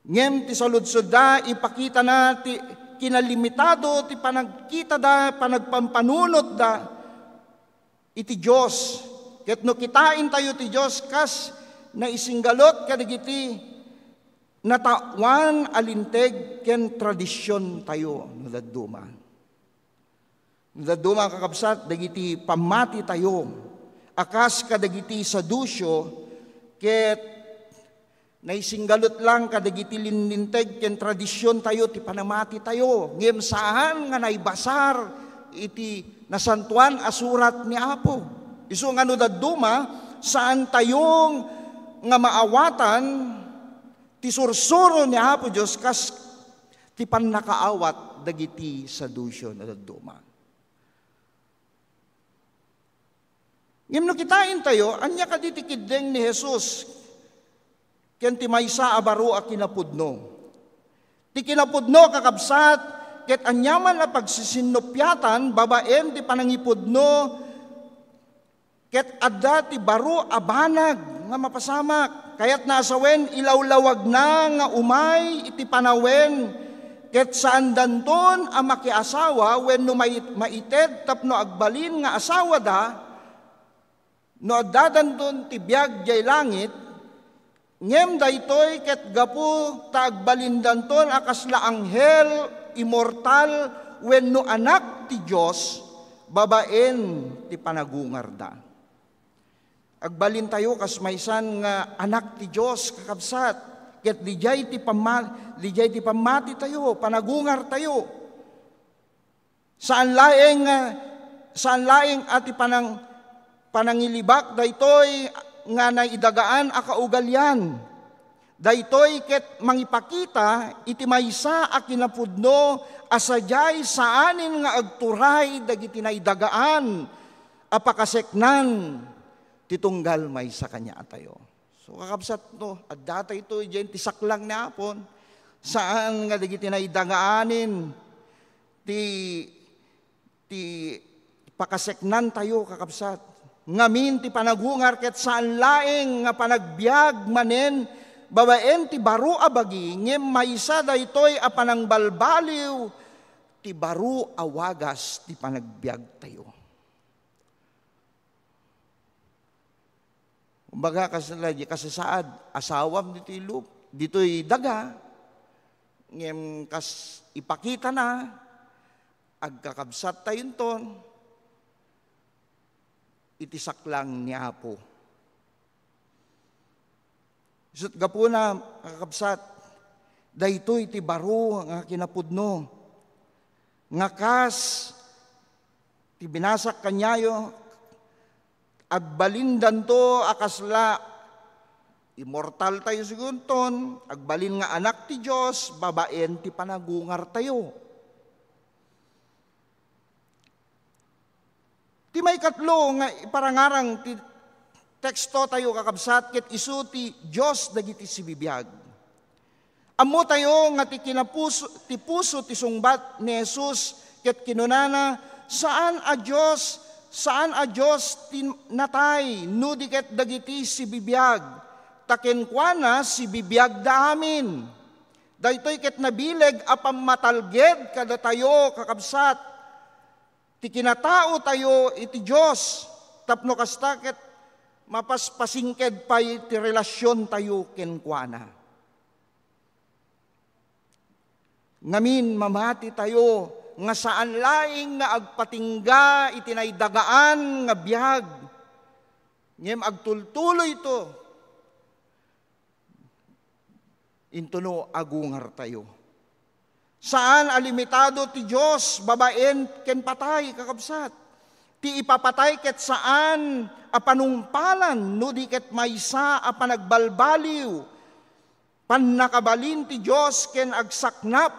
Ngem ti saludsodda, ipakitana ti kinalimitado ti panagkitada, panagpampanunotda iti Dios. Ket no kitaentayo ti Dios kas naisinggalut kadagiti natawan a linteg ken tradisiontayo no dadduma. Dadduma, kakabsat, dagiti pammatitayo a kas kadagiti Saduceo ket naisinggalut lang kadagiti linlinteg ken tradisiontayo ti panamatitayo, ngem saan nga naibasar iti Nasantoan a Surat ni Apo. Isu nga no dadduma, saantayo nga maawatan ti sursuro ni Apo Dios kas ti pannakaawat dagiti Saduceo no dadduma. Ngem no kitaentayo, ania kadi ti kiddeng ni Jesus ken ti maysa a baro a kinapudno? Ti kinapudno, kakabsat, ket aniaman a pagsisinnupiatan babaen ti panangipudno, ket adda ti baro a banag nga mapasamak. Kayatna a sawen, ilawlawagna nga umay iti panawen, ket saandanton a makiasawa wenno mai-, maited tapno agbalin nga asawada, no addadanton ti biag diay langit, ngem daytoy ket gapu ta agbalindanton a kasla anghel, immortal, wenno anak ti Dios, babaen ti panagungarda. Agbalintayo kas maysan nga anak ti Dios, kakabsat, ket didiay ti pamma-, didiay ti pammatitayo, panagungartayo. Saan laeng, ah, saan laeng a ti panang-, panangilibak daytoy nga naidagaan a kaugalian. Daytoy ket mangipakita iti maysa a kinapudno a sadiay saanen nga agturay dagiti naidagaan a pakaseknan ti tunggal maysa kaniatayo. So, kakabsat, no, adda tayo ito, diyan ti saklang ni Apon. Saan nga dagiti naidagaanen ti, ti pakaseknan tayo, kakabsat. Ngamin ti panagungar ket saan laeng nga panagbiag manen babaen ti baro a bagi, ngem maysa daytoy a panangbalbaliw ti baro a wagas ti panagbiag tayo. Kumbaga, kasla di kasasaad, asawam ditoy lup-, ditoy daga, ngem kas ipakitana, agkakabsat tayonton iti saklang ni Apo. Isut' gapuna, kakabsat, daytoy ti baro nga kinapudno, nga kas ti binasak kaniayo, agbalindanto a kasla immortal tayo sigunton, agbalin nga anak ti Dios babaen ti panagungar tayo. Ti maikatlo nga iparangarang ti teksto tayo, kakabsat, ket isu ti Dios dagiti sibibiag. Ammo tayo nga ti kinapuso, ti puso ti sungbat ni Jesus ket kinunana, "Saan a Dios, saan a Dios ti natay, no di ket dagiti sibibiag, ta kenkuana sibibiagda amin." Daytoy ket nabileg a pammatalged kadatayo, kakabsat, ti kinatao tayo iti Dios, tapno kasta ket mapaspasingked pay ti relasion tayo kenkuana. Ngamin, mamati tayo nga saan laeng nga agpatingga iti naidagaan nga biag, ngem agtultuloyto intono agungar tayo. Saan a limitado ti Dios babaen ken patay, kakabsat. Ti ipapatay ket saan a panungpalan no di ket maysa a panagbalbaliw, pannakabalin ti Dios ken agsaknap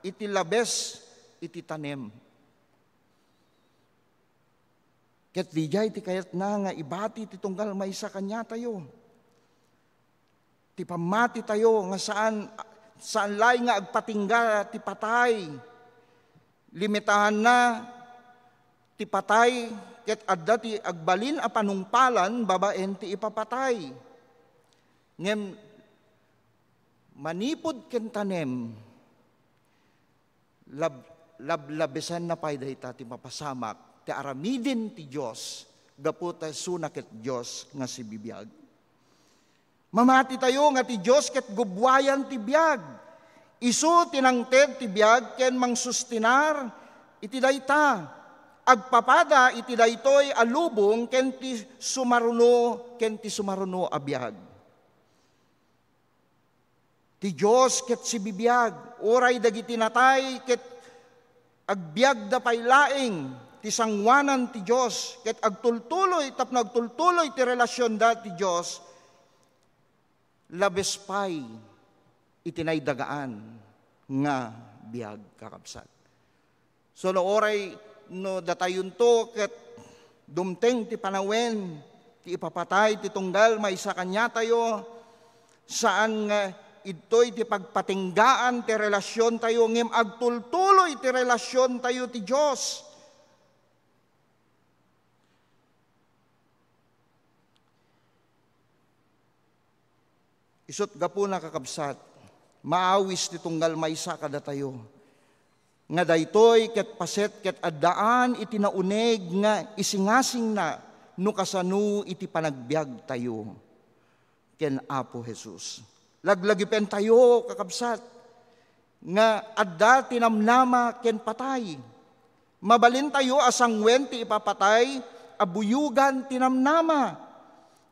iti labes iti tanem. Ket diay ti kayatna nga ibati ti tunggal maysa kaniatayo. Ti pammati tayo nga saan, saan laeng nga agpatingga ti patay. Limitahanna ti patay ket adda ti agbalin a panungpalan babaen ti ipapatay. Ngem manipud ken tanem, lab-, lablabesanna pay dayta ti mapasamak ti aramiden ti Dios gapu ta isuna ket Dios nga sibibiag. Mamati tayo nga ti Dios ket gubbuayan ti biag. Isu ti nangted ti biag ken mangsustinar iti dayta. Agpapada iti daytoy a lubong ken ti sumaruno, ken ti sumaruno a biag. Ti Dios ket sibibiag, uray dagiti natay ket agbiagda pay laeng ti sangoanan ti Dios, ket agtultuloy, tapno agtultuloy ti relasionda ti Dios, labes pay iti naidagaan nga biag, kakabsat. So, no uray no datayonto ket dumteng ti panawen ti ipapatay ti tunggal maysa kaniatayo, saan nga idtoy ti pagpatinggaan ti relasiontayo, ngem agtultuloy ti relasiontayo ti Dios. Isut' gapuna, kakabsat, maawis ti tunggal maysa kadatayo nga daytoy ket paset ket addaan iti nauneg nga isingasingna no kasano iti panagbiagtayo ken Apo Jesus. Laglagipentayo, kakabsat, nga adda ti namnama ken patay. Mabalintayo a sanguen ti ipapatay a buyogan ti namnama.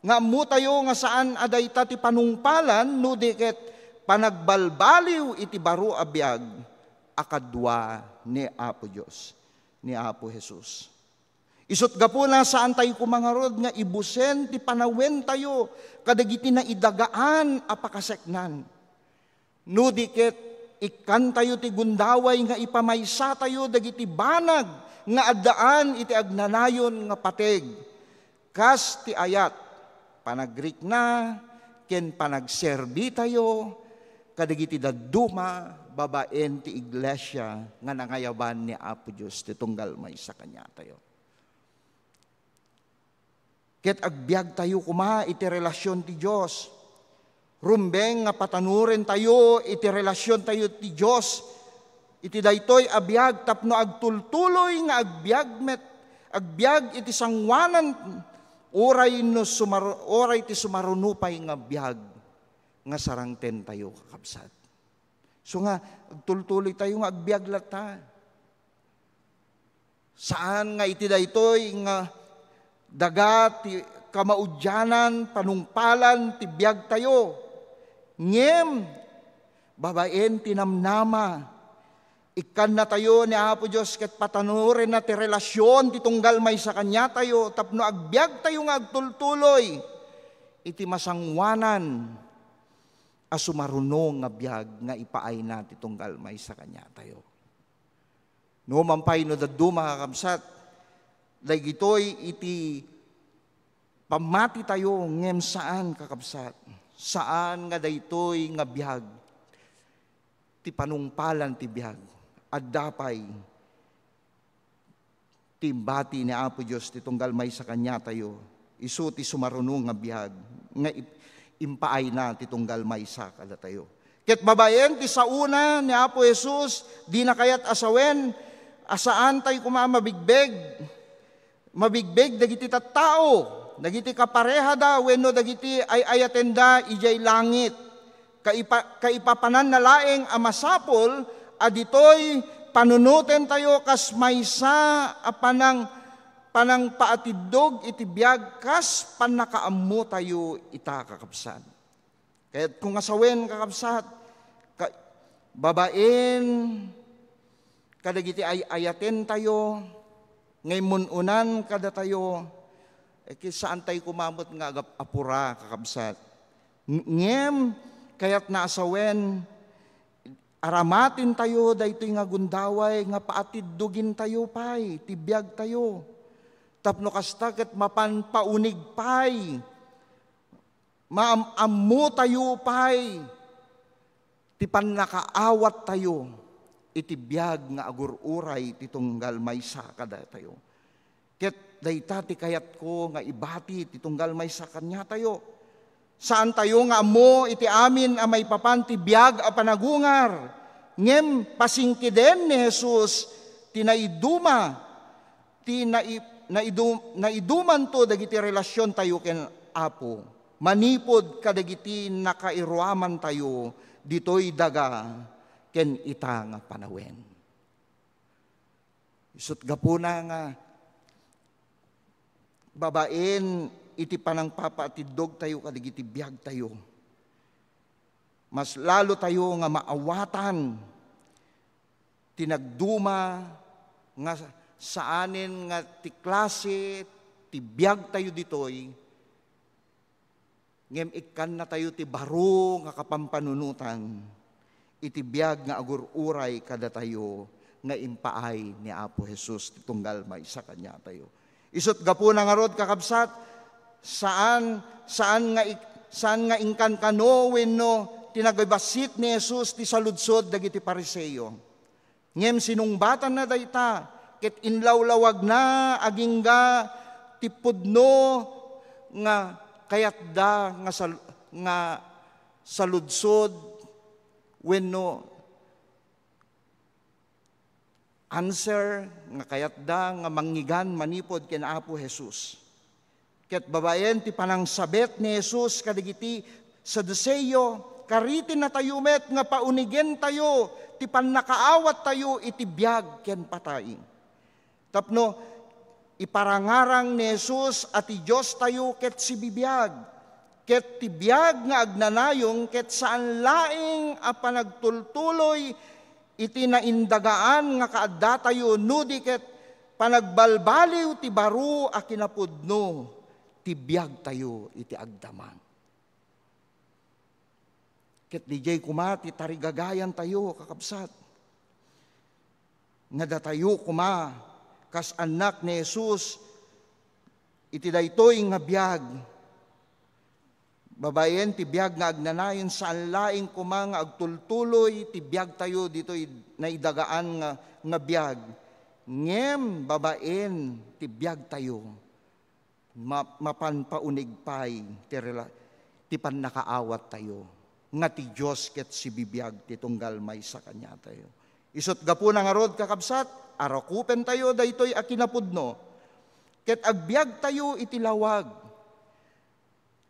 Nga ammotayo nga saan a dayta ti panungpalan no di ket panagbalbaliw iti baro a biag a kadua ni Apo Dios, ni Apo Jesus. Isut' gapuna, saantayo koma ngarud nga ibusen ti panawentayo kadagiti naidagaan a pakaseknan. No di ket, ikkantayo ti gundaway nga ipamaysatayo dagiti banag nga addaan iti agnanayon nga pateg, kas ti ayat, panagrikna, ken panagserbitayo kadagiti dadduma babaen ti iglesia nga nangayaban ni Apo Dios ti tunggal maysa kaniatayo. Ket agbiagtayo koma iti relasion ti Dios. Rumbeng nga patanorentayo iti relasiontayo ti Dios iti daytoy a biag tapno agtultuloy nga agbiag met, agbiag iti sangoanan, uray no sumar-, uray ti sumaruno pay nga biag nga sarangtentayo, kakabsat. So nga, agtultuloytayo nga agbiag latta. Saan nga iti daytoy nga daga ti kamaudianan, panungpalan ti biagtayo. Ngem, babaen ti namnama, ikkannatayo ni Apo Dios ket patanorenna ti relasion ti tunggal maysa kaniatayo tapno agbiagtayo nga agtultuloy iti masangoanan a sumaruno nga biag nga ipaayna ti tunggal maysa kaniatayo. No man pay no dadduma, kakabsat, dagitoy iti pammatitayo, ngem saan, kakabsat. Saan nga daytoy nga biag ti panungpalan ti biag. Adda pay ti imbati ni Apo Dios ti tunggal maysa kaniatayo. Isu ti sumaruno nga biag nga ip-, impaayna ti tunggal maysa kadatayo. Ket babaen ti saona ni Apo Jesus, dina kayat a sawen a saantay koma mabigbeg, mabigbeg dagiti tattao, dagiti kaparehada wenno dagiti ay-ayatenda idiay langit. Kaipa-, kaipapananna laeng a masapul a ditoy panunotentayo kas maysa a panang-, panangpaatiddog iti biag kas pannakaammotayo ita, kakabsat. Kayatko nga sawen, kakabsat, ka-, babaen kadagiti ay-ayatentayo, nga immun-unan kadatayo, eh, ki-, saantay koma met nga agap-, apura, kakabsat. Ng-, ngem, kayatna a sawen, aramatentayo daytoy nga gundaway nga paatiddogintayo pay ti biagtayo. Tapno kasta ket mapan paunig pay, maam-ammotayo pay ti pannakaawattayo iti biag nga agur-uray ti tunggal maysa kadatayo. Ket dayta ti kayatko nga ibati ti tunggal maysa kaniatayo. Saantayo nga ammo iti amin a maipapan ti biag a panagungar, ngem pasingkiden ni Jesus ti naiduma, ti nai-, naidu-, naidumanto dagiti relasiontayo ken Apo, manipud kadagiti nakairuamantayo ditoy daga ken ita nga panawen. Isut' gapuna nga babaen iti panangpapaatiddogtayo kadagiti biagtayo, mas lalotayo nga maawatan ti nagduma nga saanen nga ti klase ti biagtayo ditoy, ngem ikkannatayo ti baro nga kapampanunotan iti biag nga agur-uray kadatayo nga impaay ni Apo Jesus ti tunggal maysa kaniatayo. Isut' gapuna ngarud, kakabsat, saan, saan nga ik-, saan nga inkankano wenno ti nagibassit ni Jesus ti saludsod dagiti Fariseo. Ngem sinungbatanna dayta, ket inlawlawagna agingga ti pudno nga kayatda nga sal-, nga saludsod wenno answer nga kayatda nga mangngegana manipud ken Apo Jesus. Ket babaen ti panangsabet ni Jesus kadagiti Saduceo, karitennatayo met nga paunigentayo ti pannakaawattayo iti biag ken patay. Tapno iparangarang ni Jesus a ti Diostayo ket sibibiag, ket ti biag nga agnanayon ket saan laeng a panagtultuloy iti naindagaan nga kaaddatayo, no di ket panagbalbaliw ti baro a kinapudno ti biagtayo iti agdama. Ket didiay koma ti tarigagayantayo, kakabsat, nga datayo koma kas annak ni Jesus iti daytoy nga biag, babaen ti biag nga agnanayon, saan laeng koma nga agtultuloy ti biagtayo ditoy naidagaan nga, nga biag, ngem babaen ti biagtayo, ma-, mapan pauneg pay ti rela-, ti pannakaawattayo, nga ti Dios ket sibibiag ti tunggal maysa kaniatayo. Isut' gapuna ngarud, kakabsat, arakupentayo daytoy a kinapudno, ket agbiagtayo iti lawag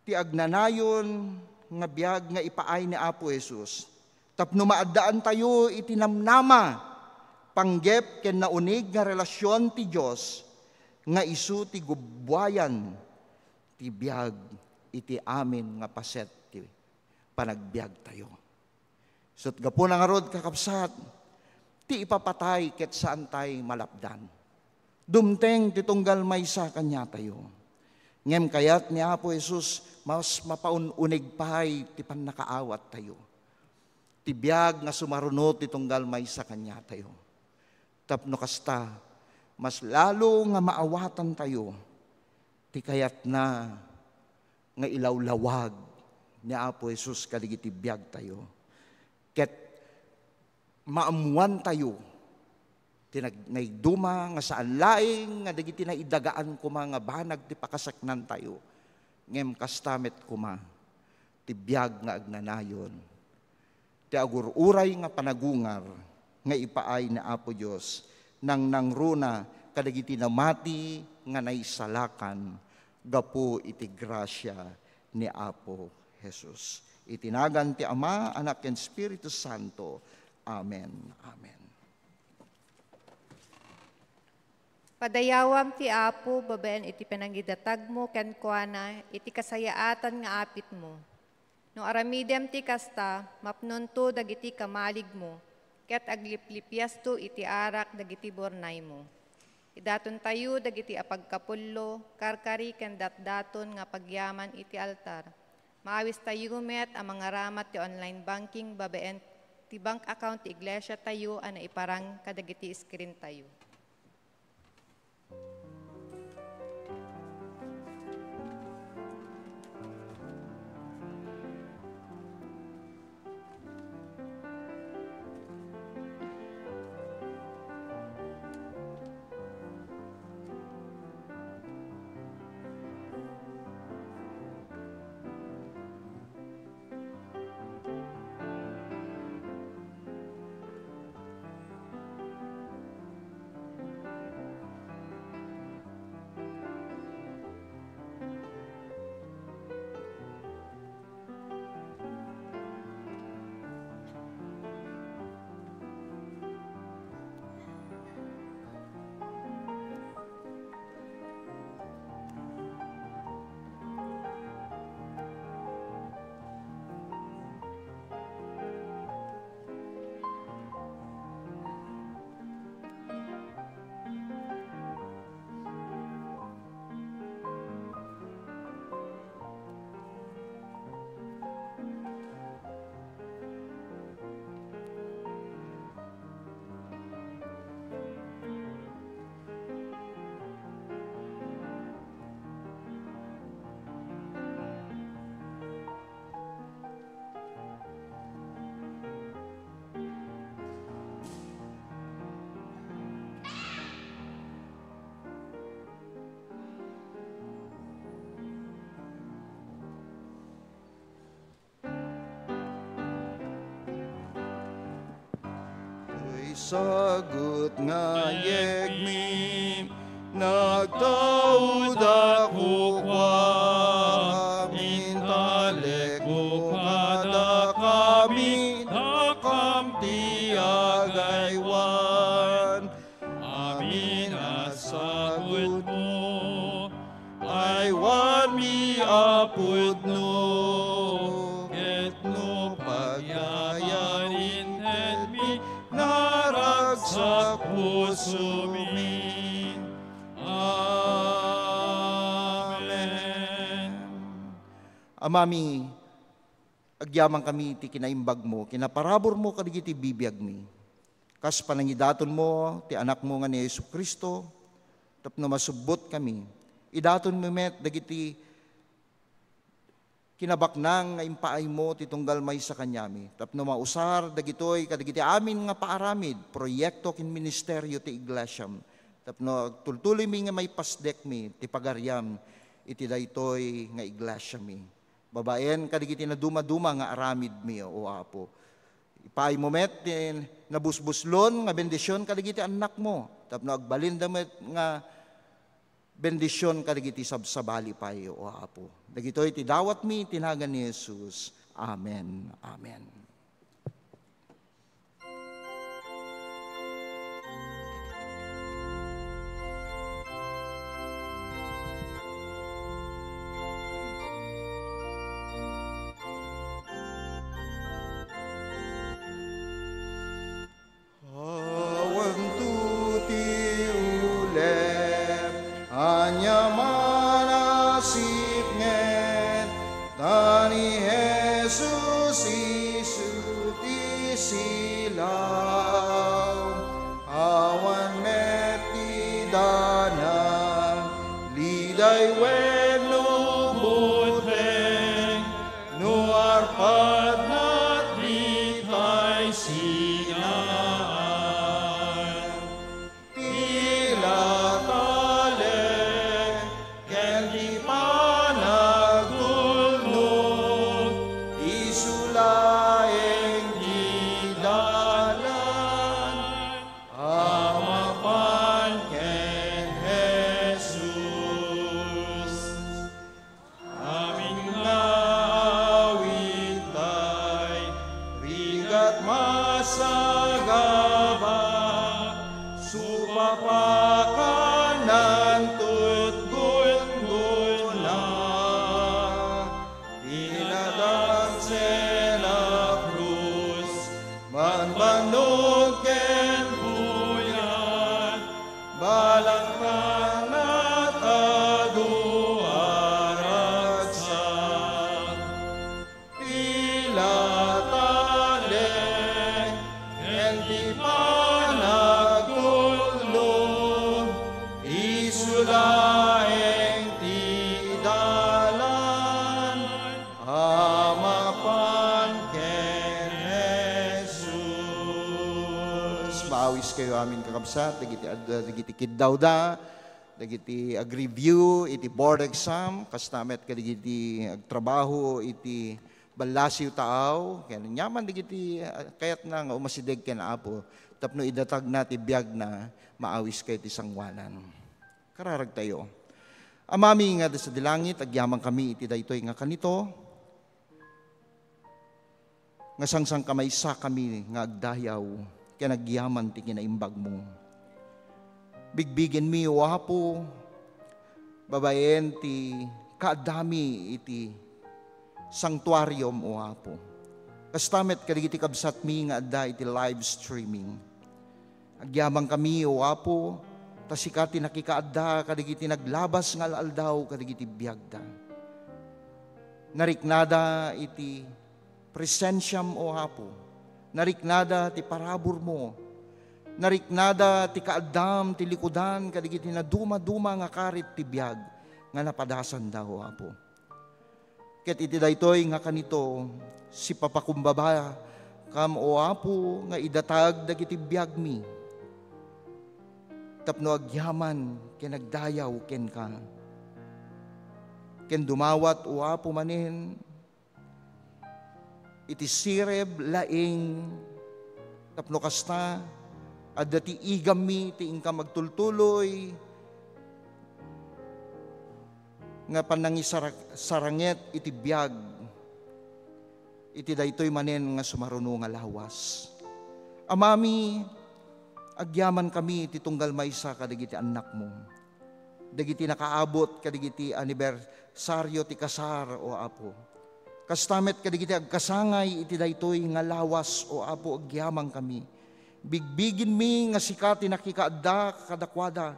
ti agnanayon nga biag nga ipaay ni Apo Jesus, tapno maaddaantayo iti namnama, panggep ken naunig nga relasion ti Dios nga isu ti gubbuayan ti biag iti amin nga paset ti panagbiagtayo. Isut' gapuna ngarud, kakabsat, ti ipapatay ket saantay malapdan. Dumteng ti tunggal maysa kaniatayo. Ngem kayat ni Apo Jesus, mas mapaun-uneg pay ti pannakaawattayo. Ti biag nga sumaruno ti tunggal maysa kaniatayo. Tapno kasta, mas lalo nga maawatantayo ti kayatna nga ilawlawag ni Apo Jesus kadagiti biagtayo. Ket maammoantayo ti nag-, naigduma nga saan laeng nga dagiti naidagaan koma nga banag ti pakasaknantayo, ngem kasta met koma ti biag nga agnanayon. Ti agur-uray nga panagungar nga ipaay ni Apo Dios, nangnangruna kadagiti namati nga naisalakan gapu iti grasia ni Apo Jesus. Iti nagan ti Ama, Anak, ken Espiritu Santo. Amen. Amen. Padayawam ti Apo babaen iti panangidatagmo kenkuana iti kasayaatan nga apitmo. No aramidem ti kasta, mapnonto dagiti kamaligmo, ket agliplipiasto iti arak dagiti burnaymo. Idatontayo dagiti apagkapullo, karkari ken datdaton nga pagyaman iti altar. Maawistayo met a mangaramat ti online banking babaen ti bank account ti iglesiatayo a naiparang kadagiti screentayo. Toy sagut nga yegmi, nagtaudak kukua, amin talekmo kadakami, dakam ti agaywan. Amin a sagutmo, aywanmi a pudno, ket no pagyayaw intedmi, naragsak pusomi. Amami, agyamankami iti kinaimbagmo, kinaparaburmo kadagiti bibiagmi. Kas panangidatonmo ti Anakmo nga ni Jesu-Cristo, tapno masubbotkami. Idatonmo met dagiti kinabaknang nga impaaymo ti tunggal maysa kaniami, tapno mausar dagitoy kadagiti amin nga paaramid, proyekto ken ministerio ti iglesiam, tapno agtultuloymi nga maipasdekmi ti pagariam iti daytoy nga iglesiami. Babaen kadagiti nadumaduma nga aramidmi, O Apo. Ipaaymo met ti nabusbuslon nga bendision kadagiti annakmo, tapno agbalinda met nga bendision kadagiti sabsabali pay, O Apo. Dagitoy ti dawatmi iti nagan ni Jesus. Amen. Amen. Awanto ti ulem, ania man a sipnget, ta ni Jesus isu ti silaw. Awan met ti danag, liday wenno butreng, no arpadna ditoy sinaan. Ti latalek ken ti panagtulnog, isu laeng ti dalan a mapan ken Jesus. Amin nga awit tay rigat masagaba, supapakan, tutgutgona. Pinadaksen a krus, bambannog ken buyat, balangtangnat adu a ragsak. Ti latalek ken ti panagtulnog, isu laeng ti dalan a mapan ken Jesus. Maawiskayo amin, kakabsat, dagiti ad-, dagiti kiddawda, dagiti agreview iti board exam, kasta met kadagiti agtrabaho iti ballasiw taaw, ken aniaman dagiti, ah, kayatna nga umasideg ken Apo tapno idatagna ti biagna, maawiskayo ti sangoanan. Kararagtayo. Amami nga adda sadi langit, agyamankami iti daytoy nga kanito, nga sangsangkamaysakami nga agdayaw ken agyaman ti kinaimbagmo. Bigbigenmi, O Apo, babaen ti kaaddami iti sanctuarium, O Apo. Kasta met kadagiti kabsatmi nga adda iti live streaming. Agyamankami, O Apo, ta sika ti nakikaadda kadagiti naglabas nga al-aldaw kadagiti biagda. Nariknada iti presensiam, O Apo. Nariknada ti paraburmo. Nariknada ti kaaddam ti likudan kadagiti nadumaduma nga karit ti biag nga napadasanda, O Apo. Ket iti daytoy nga kanito, sipapakumbabakam, O Apo, nga idatag dagiti biagmi tapno agyaman ken agdayaw kenka. Ken dumawat, O Apo, manen iti sirib laeng tapno kasta, adda ti igammi ti inkam agtultuloy nga panangisarak-, saranget iti biag iti daytoy manen nga sumaruno nga lawas. Amami, agyamankami iti tunggal maysa kadagiti annakmo, dagiti nakaabut kadagiti anibersario ti kasar, O Apo. Kasta met kadagiti agkasangay iti daytoy nga lawas, O Apo, agyamankami. Bigbigenmi nga sika ti nakikaadda kadakuada.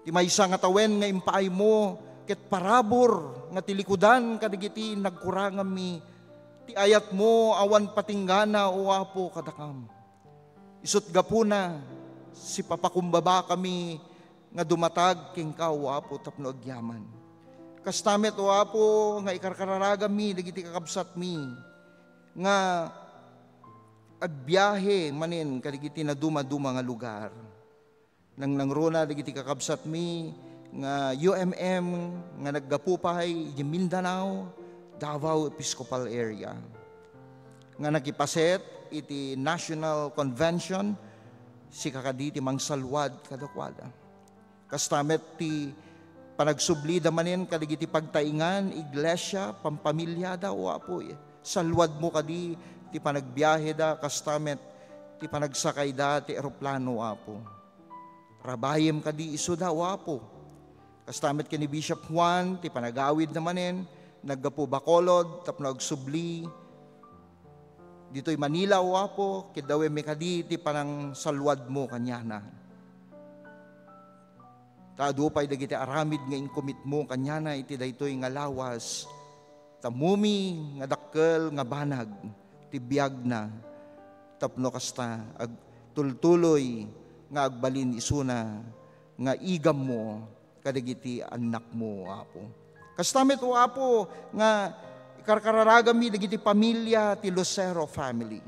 Ti maysa nga tawen nga impaaymo ket parabur nga ti likudan kadagiti nagkurangammi ti ayatmo awan patinggana, O Apo, kadakam. Isut' gapuna, sipapakumbabakami nga dumatag kenka, O Apo, tapno agyaman. Kasta met, O Apo, nga ikarkararagammi dagiti kakabsatmi nga agbiahe manen kadagiti nadumaduma nga lugar. Nangnangruna dagiti kakabsatmi nga U M M nga naggapu pay iti Mindanao, Davao Episcopal Area, nga nakipaset iti National Convention, sika kadi ti mangsalwad kadakuada. Kasta met ti panagsublida manen kadagiti pagtaingan, iglesia, pampamiliada, O Apo. Salwadmo kadi ti panagbiaheda, kasta met ti panagsakayda ti eroplano, O Apo. Rabayem kadi isuda, O Apo. Kasta met ken ni Bishop Juan, ti panagawidna manen, naggapu Bacolod, tapno agsubli ditoy Manila, O Apo, kiddawemmi kadi ti panangsalwadmo kaniana. Ta adu pay dagiti aramid nga inkomitmo kaniana iti daytoy nga lawas, ta ammom nga dakkel nga banag ti biagna, tapno kasta agtultuloy nga agbalin isuna nga igammo kadagiti annakmo, O Apo. Kasta met, O Apo, nga ikarkararagammi dagiti pamilia ti Lucero family,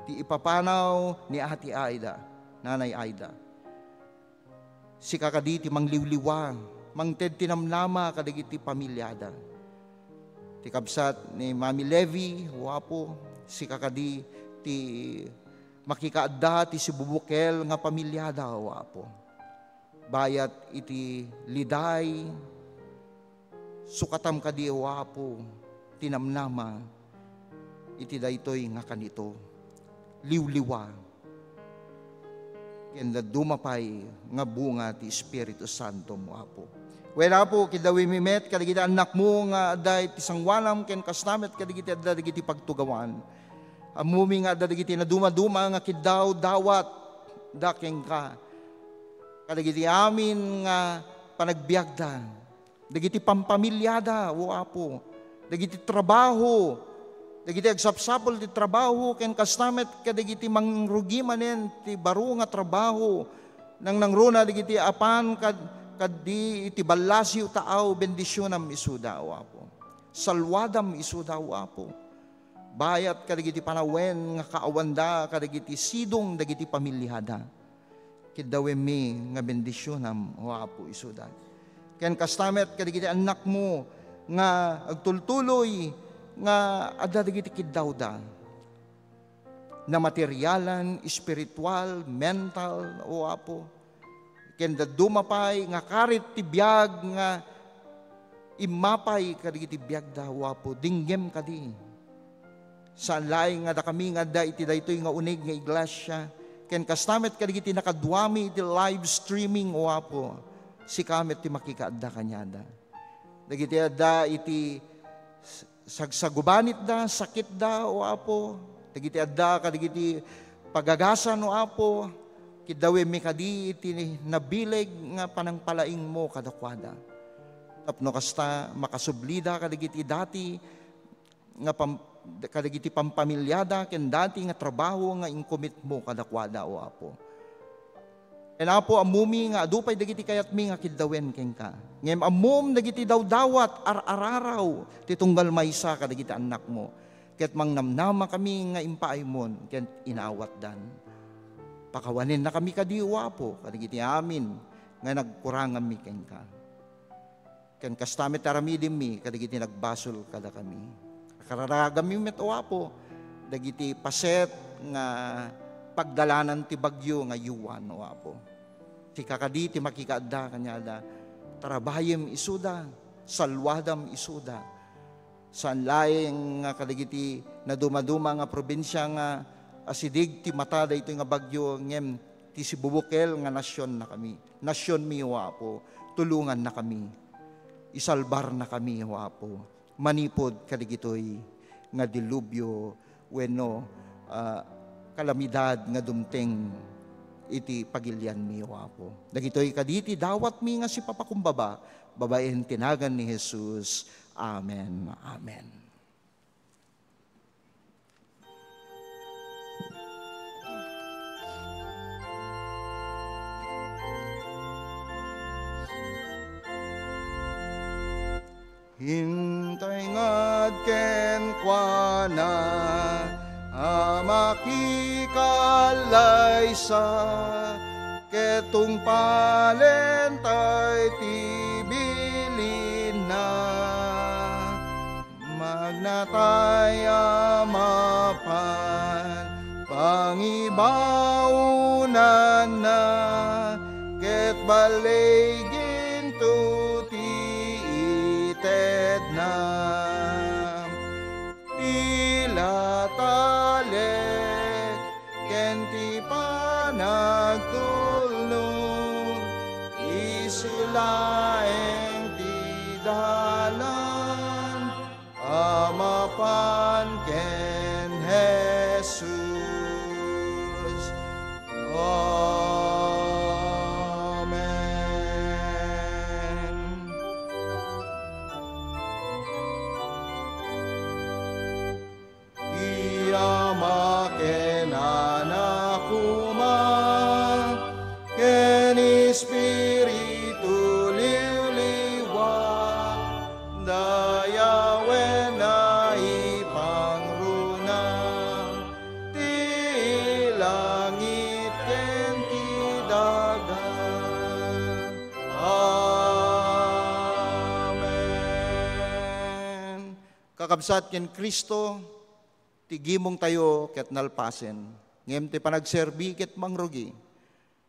ti ipapanaw ni Ate Aida, Nanay Aida. Sika kadi ti mangliwliwa, mangted ti namnama kadagiti pamiliada. Ti kabsat ni Mami Levi, O Apo, sika kadi ti makikaadda ti sibubukel nga pamiliada, O Apo. Bayat iti liday, sukatam kadi, O Apo, ti namnama iti daytoy nga kanito. Liwliwa. Ken dadduma pay nga bunga ti Espiritu Santo mo, Apo. Wen, Apo, kiddawemmi met kadagiti annakmo nga adda iti sangoanam ken kasta met kadagiti adda dagiti pagtugawan. Ammomi nga adda dagiti nadumaduma nga kiddaw dawat da kenka. Kadagiti amin nga panagbiagda. Dagiti pampamiliada, O Apo, dagiti trabaho, dagiti agsapsapul ti trabaho, ken kasta met kadagiti mangrugi manen ti baro nga trabaho, nangnangruna dagiti apan kad-, kaddi iti ballasiw taaw, bendisionam isuda, O Apo. Salwadam isuda, O Apo. Bayat kadagiti panawen nga kaawanda kadagiti sidong dagiti pamiliada. Kiddawemmi nga bendisionam, O Apo, isuda. Ken kasta met kadagiti annakmo nga agtultuloy nga adda dagiti kiddawda. Na materialan, espiritual, mental, O Apo. Ken dadduma pay nga karit ti biag nga immapay kadagiti biagda, O Apo, dinggem kadi. Saan laeng nga dakami nga adda iti daytoy nga uneg nga iglesia, ken kasta met kadagiti nakaduami iti live streaming, O Apo, sika met ti makikaadda kaniada. Dagiti adda iti s-, sagsagubanitda, sakitda, O Apo, dagiti adda kadagiti pagagasan, O Apo, kiddawemmi kadi iti nabileg nga panangpalaingmo kadakuada. Tapno kasta, makasublida kadagiti dati nga pam-, kadagiti pampamiliada ken dati nga trabaho nga inkomitmo kadakuada, O Apo. Ken Apo, ammomi nga adu pay dagiti kayatmi nga kiddawen kenka. Ngem ammom dagiti dawdawat, ar-araraw ti tunggal maysa kadagiti annakmo. Ket mangnamnama kami nga impaaymon ken inawatdan. Pakawanennakami kadi, O Apo, kadagiti amin nga nagkurangammi kenka. Ken kasta met aramidemmi kadagiti nagbasol kadakami. Kararagammi met, O Apo, dagiti paset nga pagdalanan ti bagyo nga Juan, O Apo. Sika kadi ti makikaadda kaniada. Tarabayem isuda, salwadam isuda. Saan laeng nga kadagiti nadumaduma nga probinsia nga asideg ti mata daytoy nga bagyo, ngem ti sibubukel nga nasionnakami. Nasionmi, O Apo, tulongannakami. Isalbarnakami, O Apo, manipud kadagitoy nga dilubyo wenno, ah, kalamidad nga dumteng iti pagilianmi, O Apo. Dagitoy kadi ti dawatmi nga sipapakumbaba, babaen ti nagan ni Jesus. Amen. Amen. Intay nga kenkuana a makikallaysa, ket tungpalentay ti bilinna. Magnatay a mapan pangibaonanna, ket balliginto ti itedna. Ti la talek ken ti panagtulnog, isu laeng ti dalan a mapan ken Jesus. Amen. Ti Ama ken Anak koma ken Espiritu Liwliwa, dayawen a ipangruna ti langit ken ti daga. Amen. Kakabsat ken Cristo, ti gimongtayo ket nalpasen, ngem ti panagserbi ket mangrugi.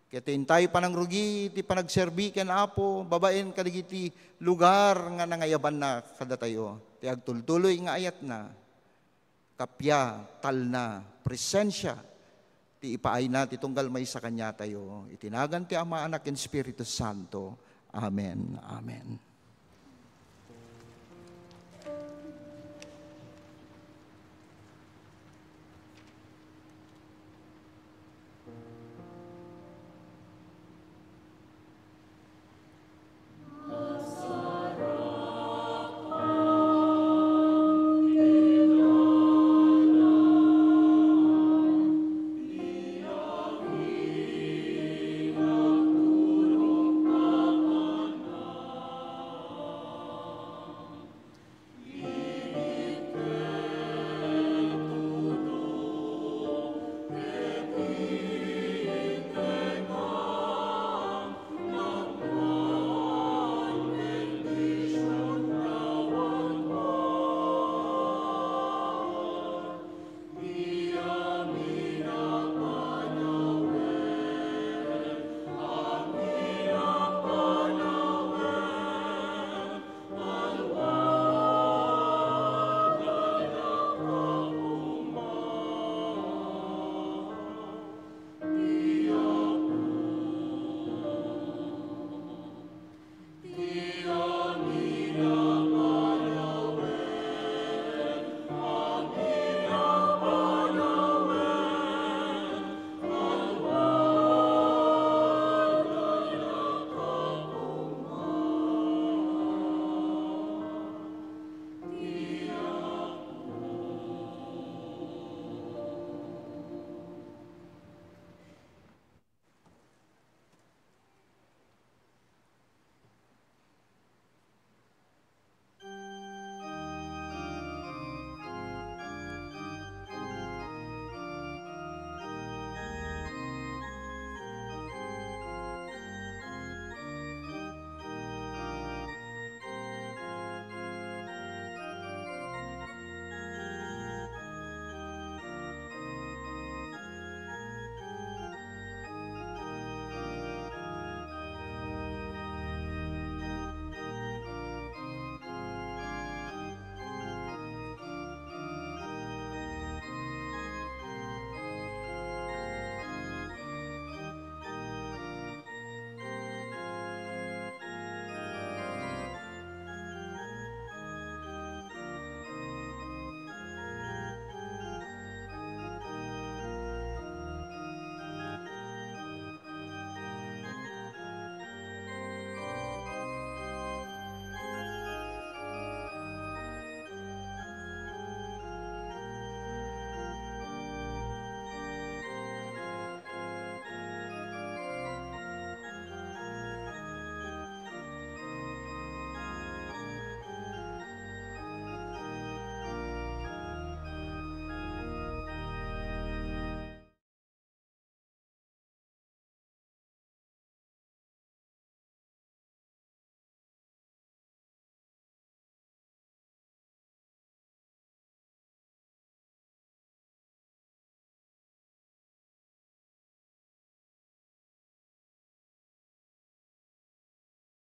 Ket intay panangrugi ti panagserbi ken Apo babaen kadagiti lugar nga nangayabanna kadatayo, ti agtultuloy nga ayatna, kappia, talna, presensia, ti ipaayna ti tunggal maysa kaniatayo. Iti nagan ti Ama, Anak, ken Espiritu Santo. Amen. Amen.